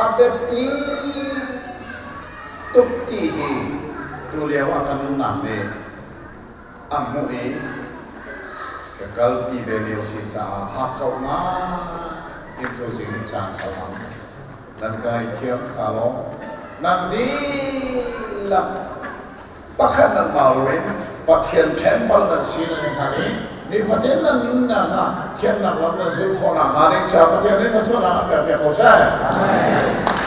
[SPEAKER 5] A biapi tuk ti hi tulio ah ka nunnak nih a hmuh i ka kalpi ve lio si caah hakkauh ngai in tuzing hi caan ka hmang. Nan kai thiam ka lawm. Nan dihlak pakhat nan mau loin Pathian temple nan si nan i hngal i nifatin nan nunnak ah thiannak lam nan zulh khawh nakhnga ding ca Pathian nih thluachuahnak an pek piak ko seh. Amen.